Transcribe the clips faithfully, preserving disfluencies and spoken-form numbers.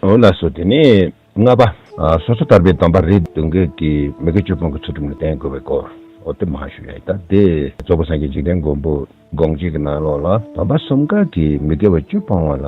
འོ་ལགས་སོ། དེ་ནས་ལྔ་པ། ཨ། སོ་སོ་ཐར་པའི་སྡོམ་པ་རེ་འདོན་མཁན་གྱིས་མི་དགེ་བཅུ་སྤོང་གི་ཚུལ་ཁྲིམས་ལ་བརྟེན་དགོས་པའི་སྐོར། འོ་དེ་མར་ཞུ་ཡ་ཡིན། ད་དེ་རྫོགས་པའི་སངས་རྒྱས་འཇིག་རྟེན་མགོན་པོ་དགོངས་གཅིག་གི་ནང་ལོགས་ལ། སྡོམ་པ་གསུམ་ཀ་གིས་མི་དགེ་བ་བཅུ་སྤོང་བ་ལ་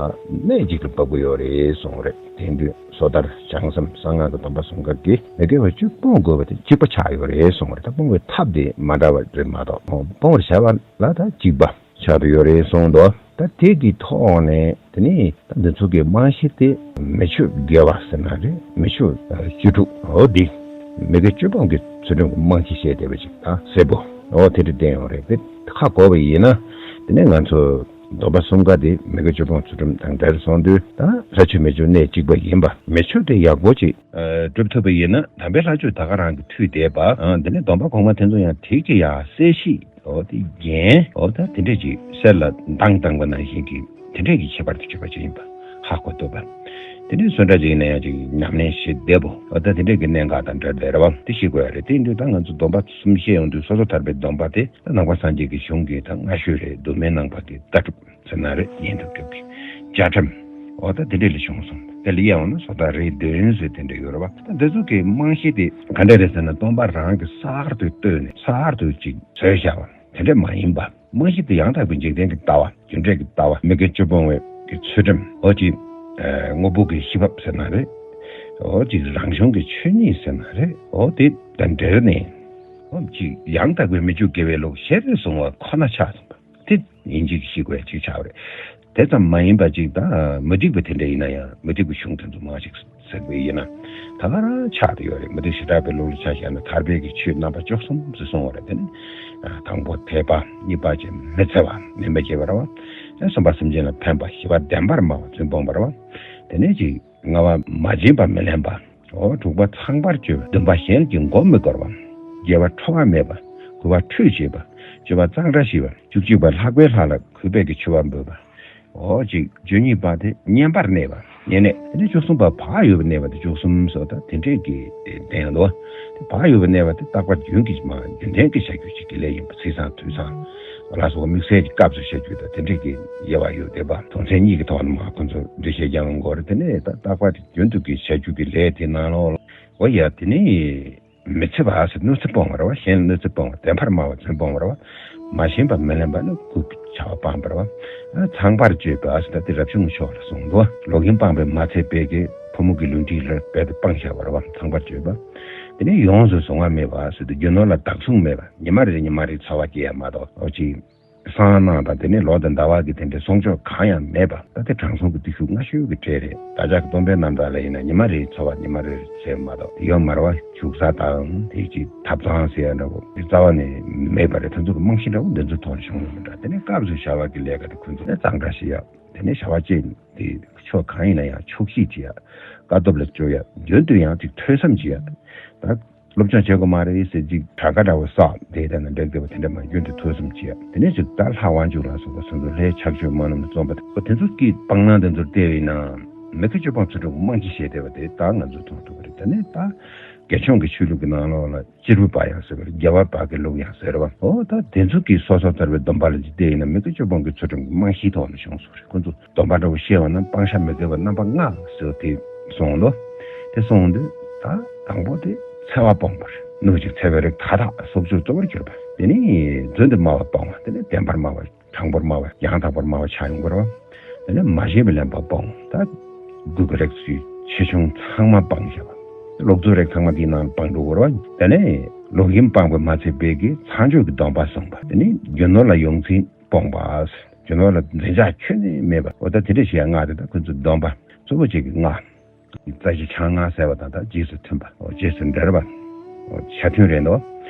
གནད་གཅིག་ཏུ་འབབ་ཀྱི་ཡོད་རེད་གསུངས་རེད། དེང་དུས་སོ་ཐར་བྱང་སེམས་གསང་སྔགས་ཀྱི་སྡོམ་པ་གསུམ་ཀ་གིས་མི་དགེ་བ་བཅུ་སྤོང་དགོས་པ་དེ་གཅིག་པ་ཆགས་ཡོད་རེད་གསུངས་རེད། ད་སྤོང་བའི་ཐབས་དེ་མ་འདྲ་བ་རེད་མ་གཏོགས། སྤོང་བར་བྱ་བ་ལ་ད་གཅིག་པ་ཆགས་ཏུ་ཡོད་རེད་གསུངས་འདུག། ད་དེ་གི་ཐོག་ནས་དེ་ནི་ད་འདི་ཚོ་གི་རྨང་གཞི་དེ་མི་ཆོས་དགེ་བ་ཟེར་ན་རེད། མི་ཆོས་བཅུ་དྲུག། འོ་འདི་མི་དགེ་བཅུ་སྤོང་གི་ཚུལ་ཁྲིམས་ཀྱི་རྨང་གཞི་བཤད་བསྡད་པ་ཅིག་ད་གསལ་པོ་འོ་དེ་འདྲ་བསྟན་ཡོད་རེད། དེ་ཧ་གོ་བ་ཡིན་ན་དེ་ནས་ང་ཚོ་སྡོམ་པ་གསུམ་ཀ་དེ་མི་དགེ་བཅུ་སྤོང་ཚུལ་ཁྲིམས་དང་འབྲེལ་སོང་དུས། ད་ལྷ་ཆོས་མི་ཆོས་གནད་གཅིག་པ་ཡིན་པ། མི་ཆོས་དེ་ཡག་པོ་ཅིག་སྒྲུབ་ཐུབ་པ་ཡིན་ན། དམ་པའི་ལྷ་ཆོས་ད་ག་རང་གི་མཐུས་བསྡད་པ། དེ་ནས་སྡོམ་པ་གོང་མ་དེ་ཚོ་ཡང་དེ་གི་ཡང་གསལ་བཤད། འོ་དེ་རྒྱན། འོ་ད་དེ་འདྲས་ཅིག་གསེར་ལ་མདངས་བཏང་པ་ནང་བཞིན་གྱི་དེ་འདྲས་ཀྱི་ཁྱད་པར་དུ་གྱུར་པ་ཅིག་ཡིན་པ་ཧ་གོ་ཐུབ་པ། དེ་འདྲས་སུ་འདྲ་ཅིག་ཡིན་ན་ཡང་ཅིག་ཉམས་ལེན་བྱེད་བདེ་པོ། འོ་ད་དེ་འདྲས་ཀྱི་གནད་འགག་དང་འབྲེལ་བའི་རེད་བ། དེ་ཤེས་དགོས་ཡ་རེད། དེ་ཡིན་དུས་ད་ང་ཚོ་སྡོམ་པ་གསུམ་བཤད་ཡོང་དུས་སོ་སོ་ཐར་པའི་སྡོམ་པ་དེ་ད་ནང་པ་སངས་རྒྱས་ཀྱི་གཞུང་གི་ད་སྔ་ཤོས་རེད། མདོ་སྨད་ནང་པ་གི་ལྟ་གྲུབ་ཟེར་ན་རེད། ཡིན་ཐབས་གྲུབ་ཀྱི་རྒྱ་གྲམ། འོ་ད་དེ་འདྲས་ལས་བྱུང་སོང་། དེ་ལ་དབྱེ་བ་ན་སོ་ཐར་རེ་འདོན་ཟེར་དེ་འདྲས་ཡོད་རེད་བ། ད་འདི་ཚོ་གི་རྨང་གཞི་དེ་ག་འདྲས་རེད་ཟེར་ན། སྟོན་པ་རང་གིས་གསར་དུ་བཏོད་ནས་གསར་དུ་ཅིག་བཟོས་བཞག་པ་དེ་འདྲས་མ་ཡིན་པ། རྨང་གཞི་དེ་ཡང་དག་པའི་འཇིག་རྟེན་གྱི་ལྟ་བ། རྒྱུ་འབྲས་ཀྱི་ལྟ་བ། མི་དགེ་བཅུ་སྤོང་བའི་གི་ཚུལ་ཁྲིམས། འོ་ཅིག་དངོས་པོ་གི་ཤེས་བབ་ཟེར་ན་རེད། འོ་ཅིག་རང་བྱུང་གི་ཆོས་ཉིད་ཟེར་ན་རེད། འོ་དེ་དང་འབྲེལ་ནས་འོ་ཅིག་ཡང་དག་པའི་མི་ཆོས་དགེ་བའི་ལུགས་ཞེས་གསུངས་པ་ཁོ་ན་ཆགས་སོང་པ། དེ་ཡིན་གཅིག་ཤེས་དགོས་ཅིག་ཆགས་རེད། དེ་ཙམ་མ་ཡིན་པ་ཅིག་དང་མུ་སྟེགས་པ་དེ་འདྲ་ཡིན་ན་ཡང་མུ་སྟེགས་པའི་གཞུང་དེ་ཚོ་མང་ཞིག་ཟེར་བ་ཡིན་ན་ད་ག་རང་ཆགས་བསྡད་ཡོད་རེད། མུ་སྟེགས་བྱེ་བྲག་པའི་ལུགས་ལ་ཆ་བཞག་ན་ཐར་པའི་གི་ཆོས་རྣམ་པ་བཅུ་གསུམ་ཟེར་གསུངས་པ་རེད། དེ་ནི་དང་པོ་དད་པ། གཉིས་པ་ཅིག་མི་འཚེ་བ། མི་མ་བརྗེད་པ་རེད་བ། གསུམ་པ་སེམས་ཅན་ལ་ཕན་པ། བཞི་པ་བདེན་པར་སྨྲ་བ་ཚུལ་སྤོང་བ་རེད་བ། དེ་ནས་ཅིག་ལྔ་པ་མ་བྱིན་པ་མི་ལེན་པ། འོ་དྲུག་པ་ཚངས་པར་སྤྱོད་པ། བདུན་པ་གཞན་གྱི་མགོ་མི་སྐོར་བ། བརྒྱད་པ་ཁྲོ་བ་མེད་པ། དགུ་པ་ཁྲུས་བྱེད་པ། བཅུ་པ་གཙང་སྦྲ་ཞི་བ། བཅུ་གཅིག་པ་ལྷག་པའི་ལྷ་ལ་གུས་པས་ཀྱི་མཆོད་པ་འབུལ་བ། འོ་ཅིག་བཅུ་གཉིས་པ་དེ་བསྙེན་པར་གནས་པ། བསྙེན་གནས། དེ་ནས་བཅུ་གསུམ་པ་བག་ཡོད་པར་གནས་པ་དེ་བཅུ་གསུམ་སོགས་ད་དེ་འདྲས་ཀྱི་བསྟན་འདུག། དེ་བག་ཡོད་པར་གནས་པ་དེ་རྟག་པ་རྒྱུན་གྱི་མ་རྒྱུན་ལྡན་གྱི་བྱ་རྒྱུ་ཅིག་གི་ལས་ཡིན་པ། ཚེས་བཟང་དུས་བཟང་ལ་སོགས་དམིགས་བསལ་གྱི་སྐབས་སུ་བྱ་རྒྱུ་དང་དེ་འདྲས་ཀྱི་དབྱེ་བ་ཡོད་བསྡད་པ། དོན་ཚན་གཉིས་ཀྱི་ཐོག་ནས་མ་ཁོ་ཚོ་འགྲེལ་བཤད་རྒྱག་ཡོང་གི་ཡོད་རེད། དེ་ནས་ད་རྟག་པ་རྒྱུན་དུ་གི་བྱ་རྒྱུ་གི་ལས་དེ་ནང་ལོགས་ལ། འོ་ཡ། དེ་ནས་མི་འཚེ་བ་ཟེར་གནོད་འཚེ་སྤོང་བ་རེད་བ། གཞན་ལ་གནོད་འཚེ་སྤོང་བ། བདེན་པར་སྨྲ་བ་ཚུལ་སྤོང་བ་རེད་བ། མ་བྱིན་པ་མི་ལེན་པ་ནི་གུས་བྱ་བ་སྤངས་པ་རེད་བ། ཚངས་པར་སྤྱོད་པ་ཟེར་ད་དེ་རབ་བྱུང་མཆོག་ལ་གསུངས་འདུག། ལོག་གཡེམ་སྤངས་པའི་མ་ཚད་པའི་གི་ཕོ་མོ་གི་ལུས་འབྲེལ་རྦད་དེ་སྤངས་བཞག་པ་རེད་བ། ཚངས་པར་སྤྱོད་པ། དེ་ནས་ཡོངས་སུ་གཟུང་བ་མེད་པ་ཟེར་ཏེ་རྒྱུ་ནོར་ལ་བདག་བཟུང་མེད་པ། ཉི་མ་རེ་ཉི་མ་རེའི་འཚོ་བ་སྐྱེལ་ཡ་མ་གཏོགས། འོ་ཅིག་གསང་སྔགས་དང་དེ་ནས་ལོ་དང་ཟླ་བ་གི་དེ་འདྲའི་གསོག་འཇོག་གང་ཡང་མེད་པ། ད་དེ་དྲང་སྲོང་གི་བརྟུལ་ཞུགས་སྔ་ཤོས་ཀྱི་གྲས་རེད། བདག་ཅག་གི་སྟོན་པའི་རྣམ་ཐར་ལ་ཡིན་ན་ཉི་མ་རེའི་འཚོ་བ་ཉི་མ་རེ་རེ་བྱས་མ་གཏོགས་དེ་ཡོད་མ་རེད་བ། བཞུགས་ས་དང་དེ་ཅིག་ཐབ་ཚང་ཟེར་ཡ་འདྲ་བོ་དེ་རྩ་བ་ནས་མེད་པ་རེད། དེ་ཚོ་གི་རྨང་གཞི་འདྲ་བོ་འདི་ཚོ་ཐོག་ནས་བྱུང་ཡོད་མི་འདྲ། དེ་ནས་སྐབས་སུ་བྱ་བ་གི་ལས་ཀ་དེ་ཁོ་ཚོ་ནས་གཙང་སྦྲ་ཞིག་ཡ། དེ་ནས་བྱ་བ་ཅིག་དེ་ཕྱོགས་གང་ཡིན་ན་ཡང་ཆོག་ཤེས་ཅིག་ཡ། དཀའ་ཐུབ་ལ་སྤྱོད་ཡ། རྒྱུན་དུ་ཡང་ཅིག་ཐོས་བསམ་ཅིག་ཡ། ད་སློབ་སྦྱོང་བྱེད་དགོས་མ་རེད་ཟེར་ཅིག་གྲངས་ཀ་འདྲ་བོ་བསགས་དེ་ལྟ་ན་འགྲིག་འདུག་པ། དེ་འདྲ་མ་རྒྱུན་དུ་ཐོས་བསམ་བྱེད་ཡ། དེ་ནས་ཅིག་ད་ལྷ་དབང་ཕྱུག་ལ་སོགས་པ་སོ་སོ་ལྷའི་ཕྱག་མཆོད་སྨོན་ལམ་ལ་བརྩོན་པ་དེ་ཚོ་གི་སྤང་བླང་དེ་ཚོར་བལྟས་པ་ཡིན་ན་མི་དགེ་བཅུ་སྤོང་ཚུལ་ཁྲིམས་རྨང་གཞི་བྱས་བསྡད་པ་དེ་ད་ང་ཚོས་མཐོང་ཐུབ་པ་རེད། དེ་ནས་ད་དགེ་སྦྱོང་གི་ཆོས་ལུགས་ཀྱི་ནང་ལོགས་ལ་གཅེར་བུ་པ་ཡང་ཟེར་བ་རེད། རྒྱལ་བ་པ་གི་ལུགས་ཡང་ཟེར་བ། འོ་ད་དེ་ཚོ་གི་སོ་སོ་ཐར་པའི་སྡོམ་པ་ལ་ཅིག་བལྟས་ཡིན་ན་མི་དགེ་བཅུ་སྤོང་གི་ཚུལ་ཁྲིམས་ཀྱི་རྨང་གཞིའི་ཐོག་ནས་བྱུང་སོང་རེད། ཁོ་ཚོ་སྡོམ་པ་འདྲ་བོ་བཤད་པ་ན་སྤང་བྱ་མི་དགེ་བ་རྣམ་པ་ལྔ་ཟེར་བ་དེ་གསུངས་འདུག། དེ་གསུངས་དུས་ད་དང་པོ་དེ་འཚེ་བ་སྤོང་བ་རེད། སྣོད་བཅུད་འཚེ་བའི་རིགས་མཐའ་དག་སྲོག་གཅོད་གཙོ་བོར་གྱུར་པ། དེ་ནས་རྫུན་དུ་སྨྲ་བ་སྤོང་བ། དེ་ནས་བདེན་པར་སྨྲ་བ། དྲང་པོར་སྨྲ་བ། ཡང་དག་པར་སྨྲ་བ་ཆགས་ཡོང་གི་རེད་བ། དེ་ནས་མ་བྱིན་པ་ལེན་པ་སྤོང་བ། ད་དགུ་པའི་རིགས་སུ་ཆེ་ཆུང་ཚང་མ་སྤངས་བཞག་པ། ལོག་འཚོའི་རིགས་ཚང་མ་དེའི་ནང་སྤང་འགྲོ་གི་རེད་བ། དེ་ནས་ལོག་གཡེམ་སྤངས་པའི་མ་ཚད་པའི་གི་ཚངས་སྤྱོད་ཀྱི་སྡོམ་པ་བསྲུངས་པ། དེ་ནས་རྒྱུ་ནོར་ལ་ཡོངས་འཛིན་སྤོང་བ། རྒྱུ་ནོར་ལ་འཛིན་ཆགས་ཁྱོན་ནས་མེད་པ། འོ་ད་དེ་འདྲ་ཞིག་ཡང་ལྔ་རེད། ད་ཁོ་ཚོའི་སྡོམ་པ་གཙོ་བོ་གཅིག་གི་ལྔ། རྩ་བཞི་ཆང་ལྔ་ཟེར་བ་དང་ད་རྗེས་སུ་མཐུན་པ། འོ་རྗེས་སུ་འབྲེལ་བ། འོ་ཆ་མཐུན་རེད་འདུག།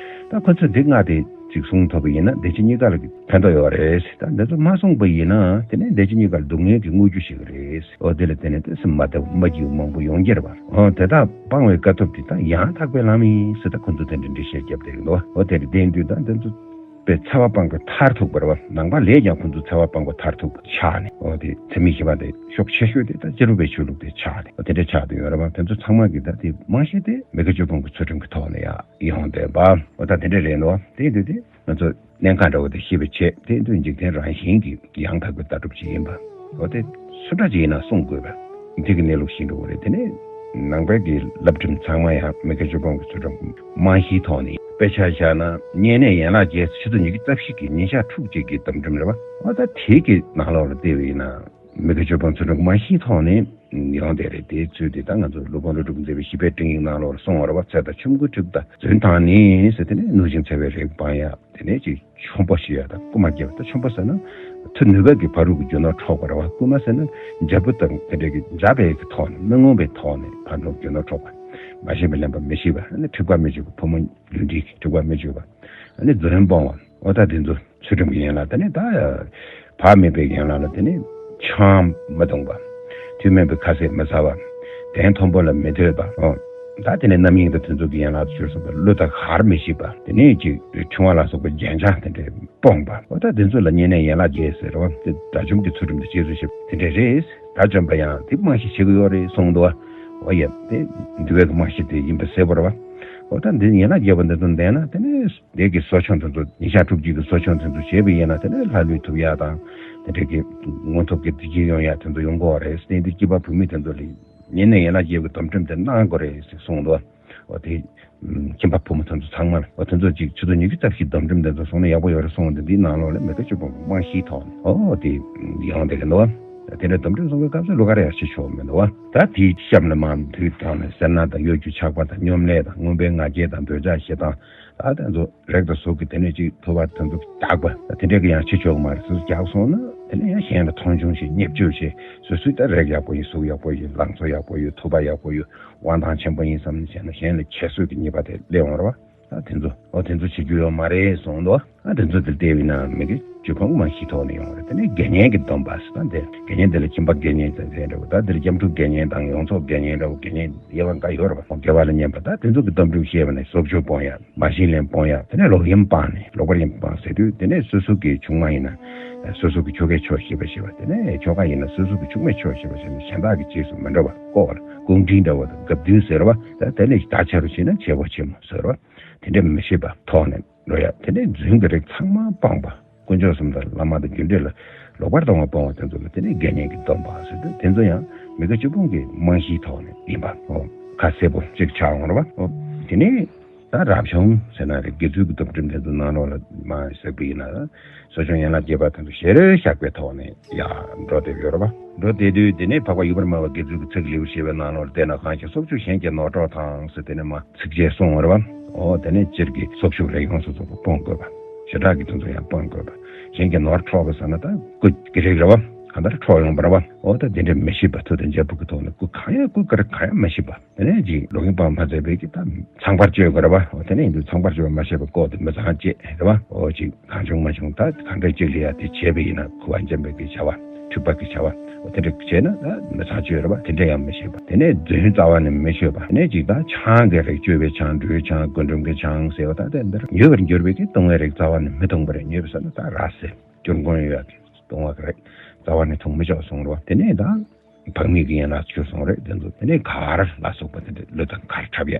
ད་ཁོ་ཚོས་འདི་ལྔ་དེ་གཅིག་བསྲུང་ཐུབ་པ་ཡིན་ན་བདེ་སྐྱིད་གཉིས་ཀ་ལ་ཕན་ཐོགས་ཡོད་རེད། ད་འདི་ཚོ་མ་བསྲུངས་པ་ཡིན་ན་དེ་ནས་བདེ་སྐྱིད་གཉིས་ཀ་ལ་སྡུག་བསྔལ་གྱི་དངོས་རྒྱུ་ཞིག་རེད། འོ་དེ་ལ་བརྟེན་ནས་ད་སེམས་མ་བདེ་བ་མ་སྐྱིད་པ་མང་པོ་ཡོང་རྒྱུ་རེད་པ། འོ་དེ་དག་སྤང་བའི་དཀའ་ཐུབ་དེ་ད་ཡང་དག་པའི་ལམ་ཡིན་ཟེར་ད་ཁོ་ཚོས་དེ་འདྲ་འགྲེལ་བཤད་བརྒྱབ་བསྡད་ཀྱི་འདུག། འོ་དེ་ལ་བརྟེན་དུས་ད་འདི་ཚོ་པའི་འཚེ་བ་སྤངས་པའི་མཐར་ཐུག་པ་རེད་བ། ནང་པ་ལས་ཀྱང་ཁོ་ཚོ་འཚེ་བ་སྤངས་པ་མཐར་ཐུག་པ་ཆགས་ནས། འོ་དེ་འཚེ་མེད་ཞི་བ་དེ་ཤུགས་ཆེ་ཤོས་དེ་ད་སྤྱིར་བའི་ཆོས་ལུགས་དེ་ཆགས་ནས། འོ་དེ་འདྲ་ཆགས་བསྡད་ཡོད་རེད་བ། དེ་ཚོ་ཚང་མ་གི་ད་དེ་རྨང་གཞི་དེ་མི་དགེ་བཅུ་སྤོང་གི་ཚུལ་ཁྲིམས་ཀྱི་ཐོག་ནས་ཡང་ཡོང་བསྡད་པ། འོ་ད་དེ་འདྲ་རེད་འདུག། དེ་དུས་དེ་ང་ཚོ་གནད་འགག་འདྲ་བོ་དེ་ཤེས་པའི་ཆེད་དེ་དུས་འཇིག་རྟེན་རང་བཞིན་གྱི་ཡང་དག་པའི་ལྟ་གྲུབ་ཅིག་ཡིན་པ། འོ་དེ་སུ་འདྲ་ཅིག་ཡིན་ན་བསྲུང་དགོས་པ། འདི་གི་གནས་ལུགས་ཤིག་འགྲོ་གི་རེད། དེ་ནས་ནང་པའི་གི་བསླབ་ཁྲིམས་ཚང་མ་ཡང་མི་དགེ་བཅུ་སྤོང་གི་ཚུལ་ཁྲིམས་རྨང་གཞིའི་ཐོག་ནས། དཔེ་ཆ་བཞག་ན་བསྙེན་གནས་ཡན་ལག་བརྒྱད་ཆུ་ཚོད་ཉི་ཤུ་རྩ་བཞི་གི་ཉིན་ཞག་ཕྲུགས་གཅིག་གི་སྡོམ་ཁྲིམས་རེད་བ། འོ་ད་དེ་གི་ནང་ལོགས་ལ་བལྟས་པ་ཡིན་ན། མི་དགེ་བཅུ་སྤོང་ཚུལ་ཁྲིམས་རྨང་གཞིའི་ཐོག་ནས་ཡོང་བསྡད་རེད། དེའི་ཚུལ་དེ་ད་ང་ཚོ་སློབ་དཔོན་ཀླུ་སྒྲུབ་མཛད་པའི་བཞི་པའི་སྤྲིང་ཡིག་ནང་ལོགས་ལ་གསུངས་པ་རེད་བ། ཚེ་དང་ཆོམ་རྐུན་འཁྲུག་དང་རྫུན་དང་ནི་ཟེར། དེ་ནས་སྣུར་ཞིང་འཚེ་བའི་རིགས་སྤང་ཡ། དེ་ནས་ཅིག་ཆོམ་པོ་ཞིག་ཡ་དང་རྐུན་མ་རྒྱག་པ་དང་། ཆོམ་པོ་ཟེར་ན་མཐུ་ནུས་པ་གི་ཕ་རོལ་གྱི་རྒྱུ་ནོར་འཕྲོག་པ་རེད་བ། རྐུན་མ་ཟེར་ན་འཇབ་བུ་དང་དེ་འདྲ་གི་འཇབ་པའི་གི་ཐོག་ནས། མི་མངོན་པའི་ཐོག་ནས་ཕ་རོལ་རྒྱུ་ནོར་འཕྲོག་པ། མ་ཤེས་པས་ལན་པ་མི་ཤེས་པ། ཨ་ནི་འཁྲིག་པ་མི་བྱེད་པ། ཕོ་མོ་ལུས་འབྲེལ་གྱི་འཁྲིག་པ་མི་བྱེད་པ། ཨ་ནི་རྫུན་སྤོང་བ། འོ་ད་དེ་ཚོ་ཚུལ་ཁྲིམས་ཀྱི་ཡན་ལག་དེ་ནི་ད་བག་མེད་པའི་ཡན་ལག་ལ་དེ་ནི་ཆང་མི་འཐུང་བ། དུས་མིན་པའི་ཁ་ཟས་མི་ཟ་བ། གདན་མཐོན་པོ་ལ་མི་སྡོད་པ། འོ་ད་དེ་ནི་རྣམ་གཡེང་དང་དེ་ཚོ་གི་ཡན་ལག་ཏུ་གྱུར་སོང་བ། གླུ་དང་གར་མི་ཤེས་པ། དེ་ནས་ཅིག་ཕྲེང་བ་ལ་སོགས་པའི་རྒྱན་ཆ་དེ་འདྲ་སྤོང་བ། འོ་ད་དེ་ཚོ་ལ་བསྙེན་གནས་ཡན་ལག་བརྒྱད་ཟེར་བ། དེ་དགྲ་བཅོམ་གྱི་ཚུལ་ཁྲིམས་དང་རྗེས་སུ་ཞིབ་དེ་འདྲ་རེད། དགྲ་བཅོམ་པ་ཡང་དེ་རྨང་གཞི་བྱེད་ཀྱི་ཡོད་རེད་གསུངས་འདུག་བ། འོ་ཡ། དེ་འདུལ་བའི་རྨང་གཞི་དེ་ཡིན་པ་གསལ་པོ་རེད་བ། འོ་ད་འདི་ཡན་ལག་བརྒྱད་པོ་འདི་ཚོ་ལྡན་ན་དེ་ནས། དེ་གི་གསོ་སྦྱོང་དེ་ཚོ། ཉིན་ཞག་ཕྲུགས་གཅིག་གི་གསོ་སྦྱོང་དེ་ཚོ་བྱས་པ་ཡིན་ན། དེ་ནས་ལྷ་ལུས་ཐོབ་ཡ་དང་། དེ་འདྲ་གི་མངོན་ཐོབ་ཀྱི་བདེ་སྐྱིད་ཡོང་ཡ་དེ་ཚོ་ཡོང་གི་ཡོད་རེད། དེ་འདི་སྐྱེས་པ་བུད་མེད་དེ་ཚོ་ལ་བསྙེན་གནས་ཡན་ལག་བརྒྱད་པའི་སྡོམ་ཁྲིམས་དེ་གནང་དགོས་རེད་ཟེར་གསུངས་འདུག་འོ་དེ་ཁྱིམ་པ་ཕོ་མོ་དེ་ཚོ་ཚང་མ་ལ། འོ་དེ་ཚོ་ཅིག་ཆུ་ཚོད་ཉི་ཤུ་རྩ་བཞིའི་སྡོམ་ཁྲིམས་དེ་ཚོ་སོང་ན་ཡག་པོ་ཡོད་རེད་གསུངས་འདུག་འདིའི་ནང་ལོགས་ལ་མི་དགེ་བཅུ་སྤོང་གི་རྨང་གཞིའི་ཐོག་ནས་འོ་དེ་ཡོང་བསྡད་ཀྱི་འདུག་དེ་འདྲ་སྡོམ་ཁྲིམས་སྲུང་བའི་སྐབས་སུ་གླུ་གར་ཡང་བྱེད་ཆོག་མི་འདུག་བ། ད་དེའི་གཤམ་ལ་མར་དུས་དྲངས་ནས་སེར་སྣ་དང་གཡོ་སྒྱུ་ཆགས་པ་དང་སྙོམ་ལས་དང་མངོན་པའི་ང་རྒྱལ་དང་འདོད་ཆགས་ཞེ་སྡང་། ད་དེ་ཚོ་རེག་དང་གཟུགས་ཀྱི་དེ་ནས་ཅིག་ཐུབ་པ་དེ་ཚོ་དག་པ་དེ་འདྲས་ཀྱི་ཡང་བྱེད་ཆོག་གི་མ་རེད། སོ་སོ་རྒྱག་སོང་ན་དེ་ནས་ཡང་གཞན་ལ་མཐོང་ཆུང་བྱེད། བརྙས་བཅོས་བྱེད། སོ་སོའི་ད་རེག་ཡག་པོ་ཡིན། གཟུགས་ཡག་པོ་ཡིན། ལང་ཚོ་ཡག་པོ་ཡོད། ཐུབ་པ་ཡག་པོ་ཡོད། དབང་ཐང་ཆེན་པོ་ཡིན་བསམ་ནས་བྱས་ན་གཞན་ལ་ཁྱད་གསོད་ཀྱི་ཉེས་པ་དེ་སླེབས་འོང་རེད་བ། ད་དེ་ཚོ། འོ་དེ་ཚོ་བྱེད་རྒྱུ་ཡོད་མ་རེད་གསུངས་འདུག་ཨ་དེ་ཚོ་དེར་བལྟས་པ་ཡིན་ན་མི་དགེ་བཅུ་སྤོང་རྨང་གཞིའི་ཐོག་ནས་ཡོང་བ་རེད། དེ་ནས་དགེ་བསྙེན་གྱི་སྡོམ་པ་ཟེར། ད་འདིར་དགེ་བསྙེན་དེ་ལ་ཁྱིམ་པ་དགེ་བསྙེན་ཟེར་མཁན་འདྲ་བོ། ད་འདིར་སྐྱབས་འགྲོ་དགེ་བསྙེན་དང་ཡོངས་རྫོགས་དགེ་བསྙེན་འདྲ་བོ། དགེ་བསྙེན་དབྱེ་བ་འགའ་ཡོད་རེད་བ། དགེ་བ་ལ་བསྙེན་པ། ད་དེ་ཚོ་གི་སྡོམ་ཁྲིམས་བཤད་པ་ནས་གསོག་འཇོག་སྤོང་ཡ། མ་བྱིན་ལེན་སྤོང་ཡ། དེ་ནས་ལོག་གཡེམ་སྤང་ནས། ལོག་པར་གཡེམ་སྤང་ཟེར་དུས་དེ་ནས་སོ་སོ་གི་ཆུང་མ་ཡིན་ན་སོ་སོ་གི་ཁྱོ་གས་ཆོག་ཤེས་པ་བྱེད་པ། དེ་ནས་ཁྱོ་ག་ཡིན་ན་སོ་སོ་གི་ཆུང་མས་ཆོག་ཤེས་པ་བྱས་ནས་གཞན་དག་གི་རྗེས་སུ་མི་འགྲོ་བ། ལྐོག་ལ་སྐུ་མགྲོན་འདྲ་བོ་དང་དགའ་བདུན་ཟེར་བ། ད་དེ་ནས་ད་ཆ་རུ་བྱས་ན་བྱེད་པོ་ཆེན་མོ་ཟེར་བ། དེ་འདྲ་མི་བྱེད་པ་ཐོག་ནས་འགྲོ་ཡ། དེ་ནས་རྫུན་གྱི་རིགས་ཚང་མ་སྤངས་པ། དཀོན་མཆོག་གསུམ་དང་བླ་མ་དང་རྒྱུ་འབྲས་ལ་ལོག་པར་ལྟུང་བ་སྤོང་བ་དེ་ཚོ་ལ་དེ་ནས་དགེ་བསྙེན་གྱི་སྡོམ་པ་ཟེར་དུས། དེ་ཚོ་ཡང་མི་དགེ་བཅུ་སྤོང་གི་རྨང་གཞིའི་ཐོག་ནས་ཡིན་པ། འོ་ཁ་གསལ་པོ་གཅིག་ཆགས་འོང་རེད་བ། འོ་དེ་ནས་ད་རབ་བྱུང་ཟེར་ན་རེད། དགེ་ཚུལ་གྱི་སྡོམ་ཁྲིམས་དེ་ཚོ་ནང་ལོགས་ལ་མར་གཟིགས་པ་ཡིན་ན། གསོ་སྦྱོང་ཡན་ལག་བརྒྱད་པ་དེ་ཚོ་ཞེ་རེ་བཞག་པའི་ཐོག་ནས་ཡར་འགྲོ་བསྡད་ཡོད་རེད་བ། འགྲོ་བསྡད་དུས་དེ་ནས་འཕགས་པ་ཡུ་བར་མ་པ་དགེ་ཚུལ་གྱི་ཚིག་ལེའུར་བཤད་པའི་ནང་ལོགས་ལ་བལྟས་ན། གང་ཞིག་སྲོག་གཅོད་གཞན་གྱི་ནོར་འཕྲོག་དང་ཟེར། དེ་ནས་མར་ཚིགས་བཅད་གསུངས་པ་རེད་བ། འོ་དེ་ནས་སྤྱིར་གྱི་སྲོག་ཆགས་རིགས་ཡོངས་སུ་རྫོགས་པ་སྤོང་དགོས་པ། བྱེ་བྲག་གི་དེ་ཚོ་ཡང་སྤོང་དགོས་པ། གཞན་གྱི་ནོར་འཕྲོག་པ་ཟེར་ན་ད་རྐུ་གི་རིགས་རེད་བ། གང་ལྟར་འཕྲོག་ཡོང་བ་རེད་བ། འོ་ད་དེ་འདྲ་མི་བྱེད་པ། མཐུ་དང་འཇབ་བུ་གི་ཐོག་ནས་རྐུ་གང་ཡང་རྐུ་ག་རེ་གང་ཡང་མི་བྱེད་པ། དེ་ནས་ཅིག་ལོག་གཡེམ་སྤང་མ་མཛད་པའི་གི་ད་ཚངས་པར་སྤྱོད་དགོས་རེད་བ། འོ་དེ་ནས་ཡིན་དུས་ཚངས་པར་སྤྱོད་པ་མ་བྱས་པ་ལྐོག་དེ་མི་ཚངས་སྤྱད་རེད་བ། འོ་ཅིག་གང་བྱུང་མ་བྱུང་ད་གང་འདྲ་ཅིག་ལ་ཡ་དེ་བྱས་པ་ཡིན་ན་ཁུ་བ་འཇམ་པའི་གི་བྱ་བ། འཁྲུག་པ་གི་བྱ་བ། འོ་དེ་འདྲ་བྱས་ན་ད་མི་ཚངས་སྤྱོད་རེད་བ། དེ་འདྲ་ཡང་མི་བྱེད་པ། དེ་ནས་རྫུན་རྩ་བ་ནས་མི་སྤྱོད་པ། དེ་ནས་ཅིག་ད་ཆང་གི་རིགས། བཅོས་པའི་ཆང་། འབྲུའི་ཆང་། རྒུན་འབྲུམ་གྱི་ཆང་ཟེར་བ། ད་དེ་འདིར་ཉོས་པར་འགྱུར་བའི་གི་བཏུང་བའི་རིགས་རྩ་བ་ནས་མི་འཐུང་བ་རེད། ཉོས་པ་ཟེར་ན་ད་ར་ཟེར་སྐྱུར་འཁོན་ཡོད་ཀྱི་བཏུང་བ་གི་རིགས་རྩ་བ་ནས་འཐུང་མི་ཆོག་གསུངས་རེད་བ། དེ་ནས་ད། བག་མེད་ཀྱི་ཡན་ལག་བཅུ་སོང་རེད། དེ་ཚོ་དེ་ནས་གར་ལ་སོགས་པ་དེ་འདྲ། གླུ་དང་གར་འཁྲབ་ཡ།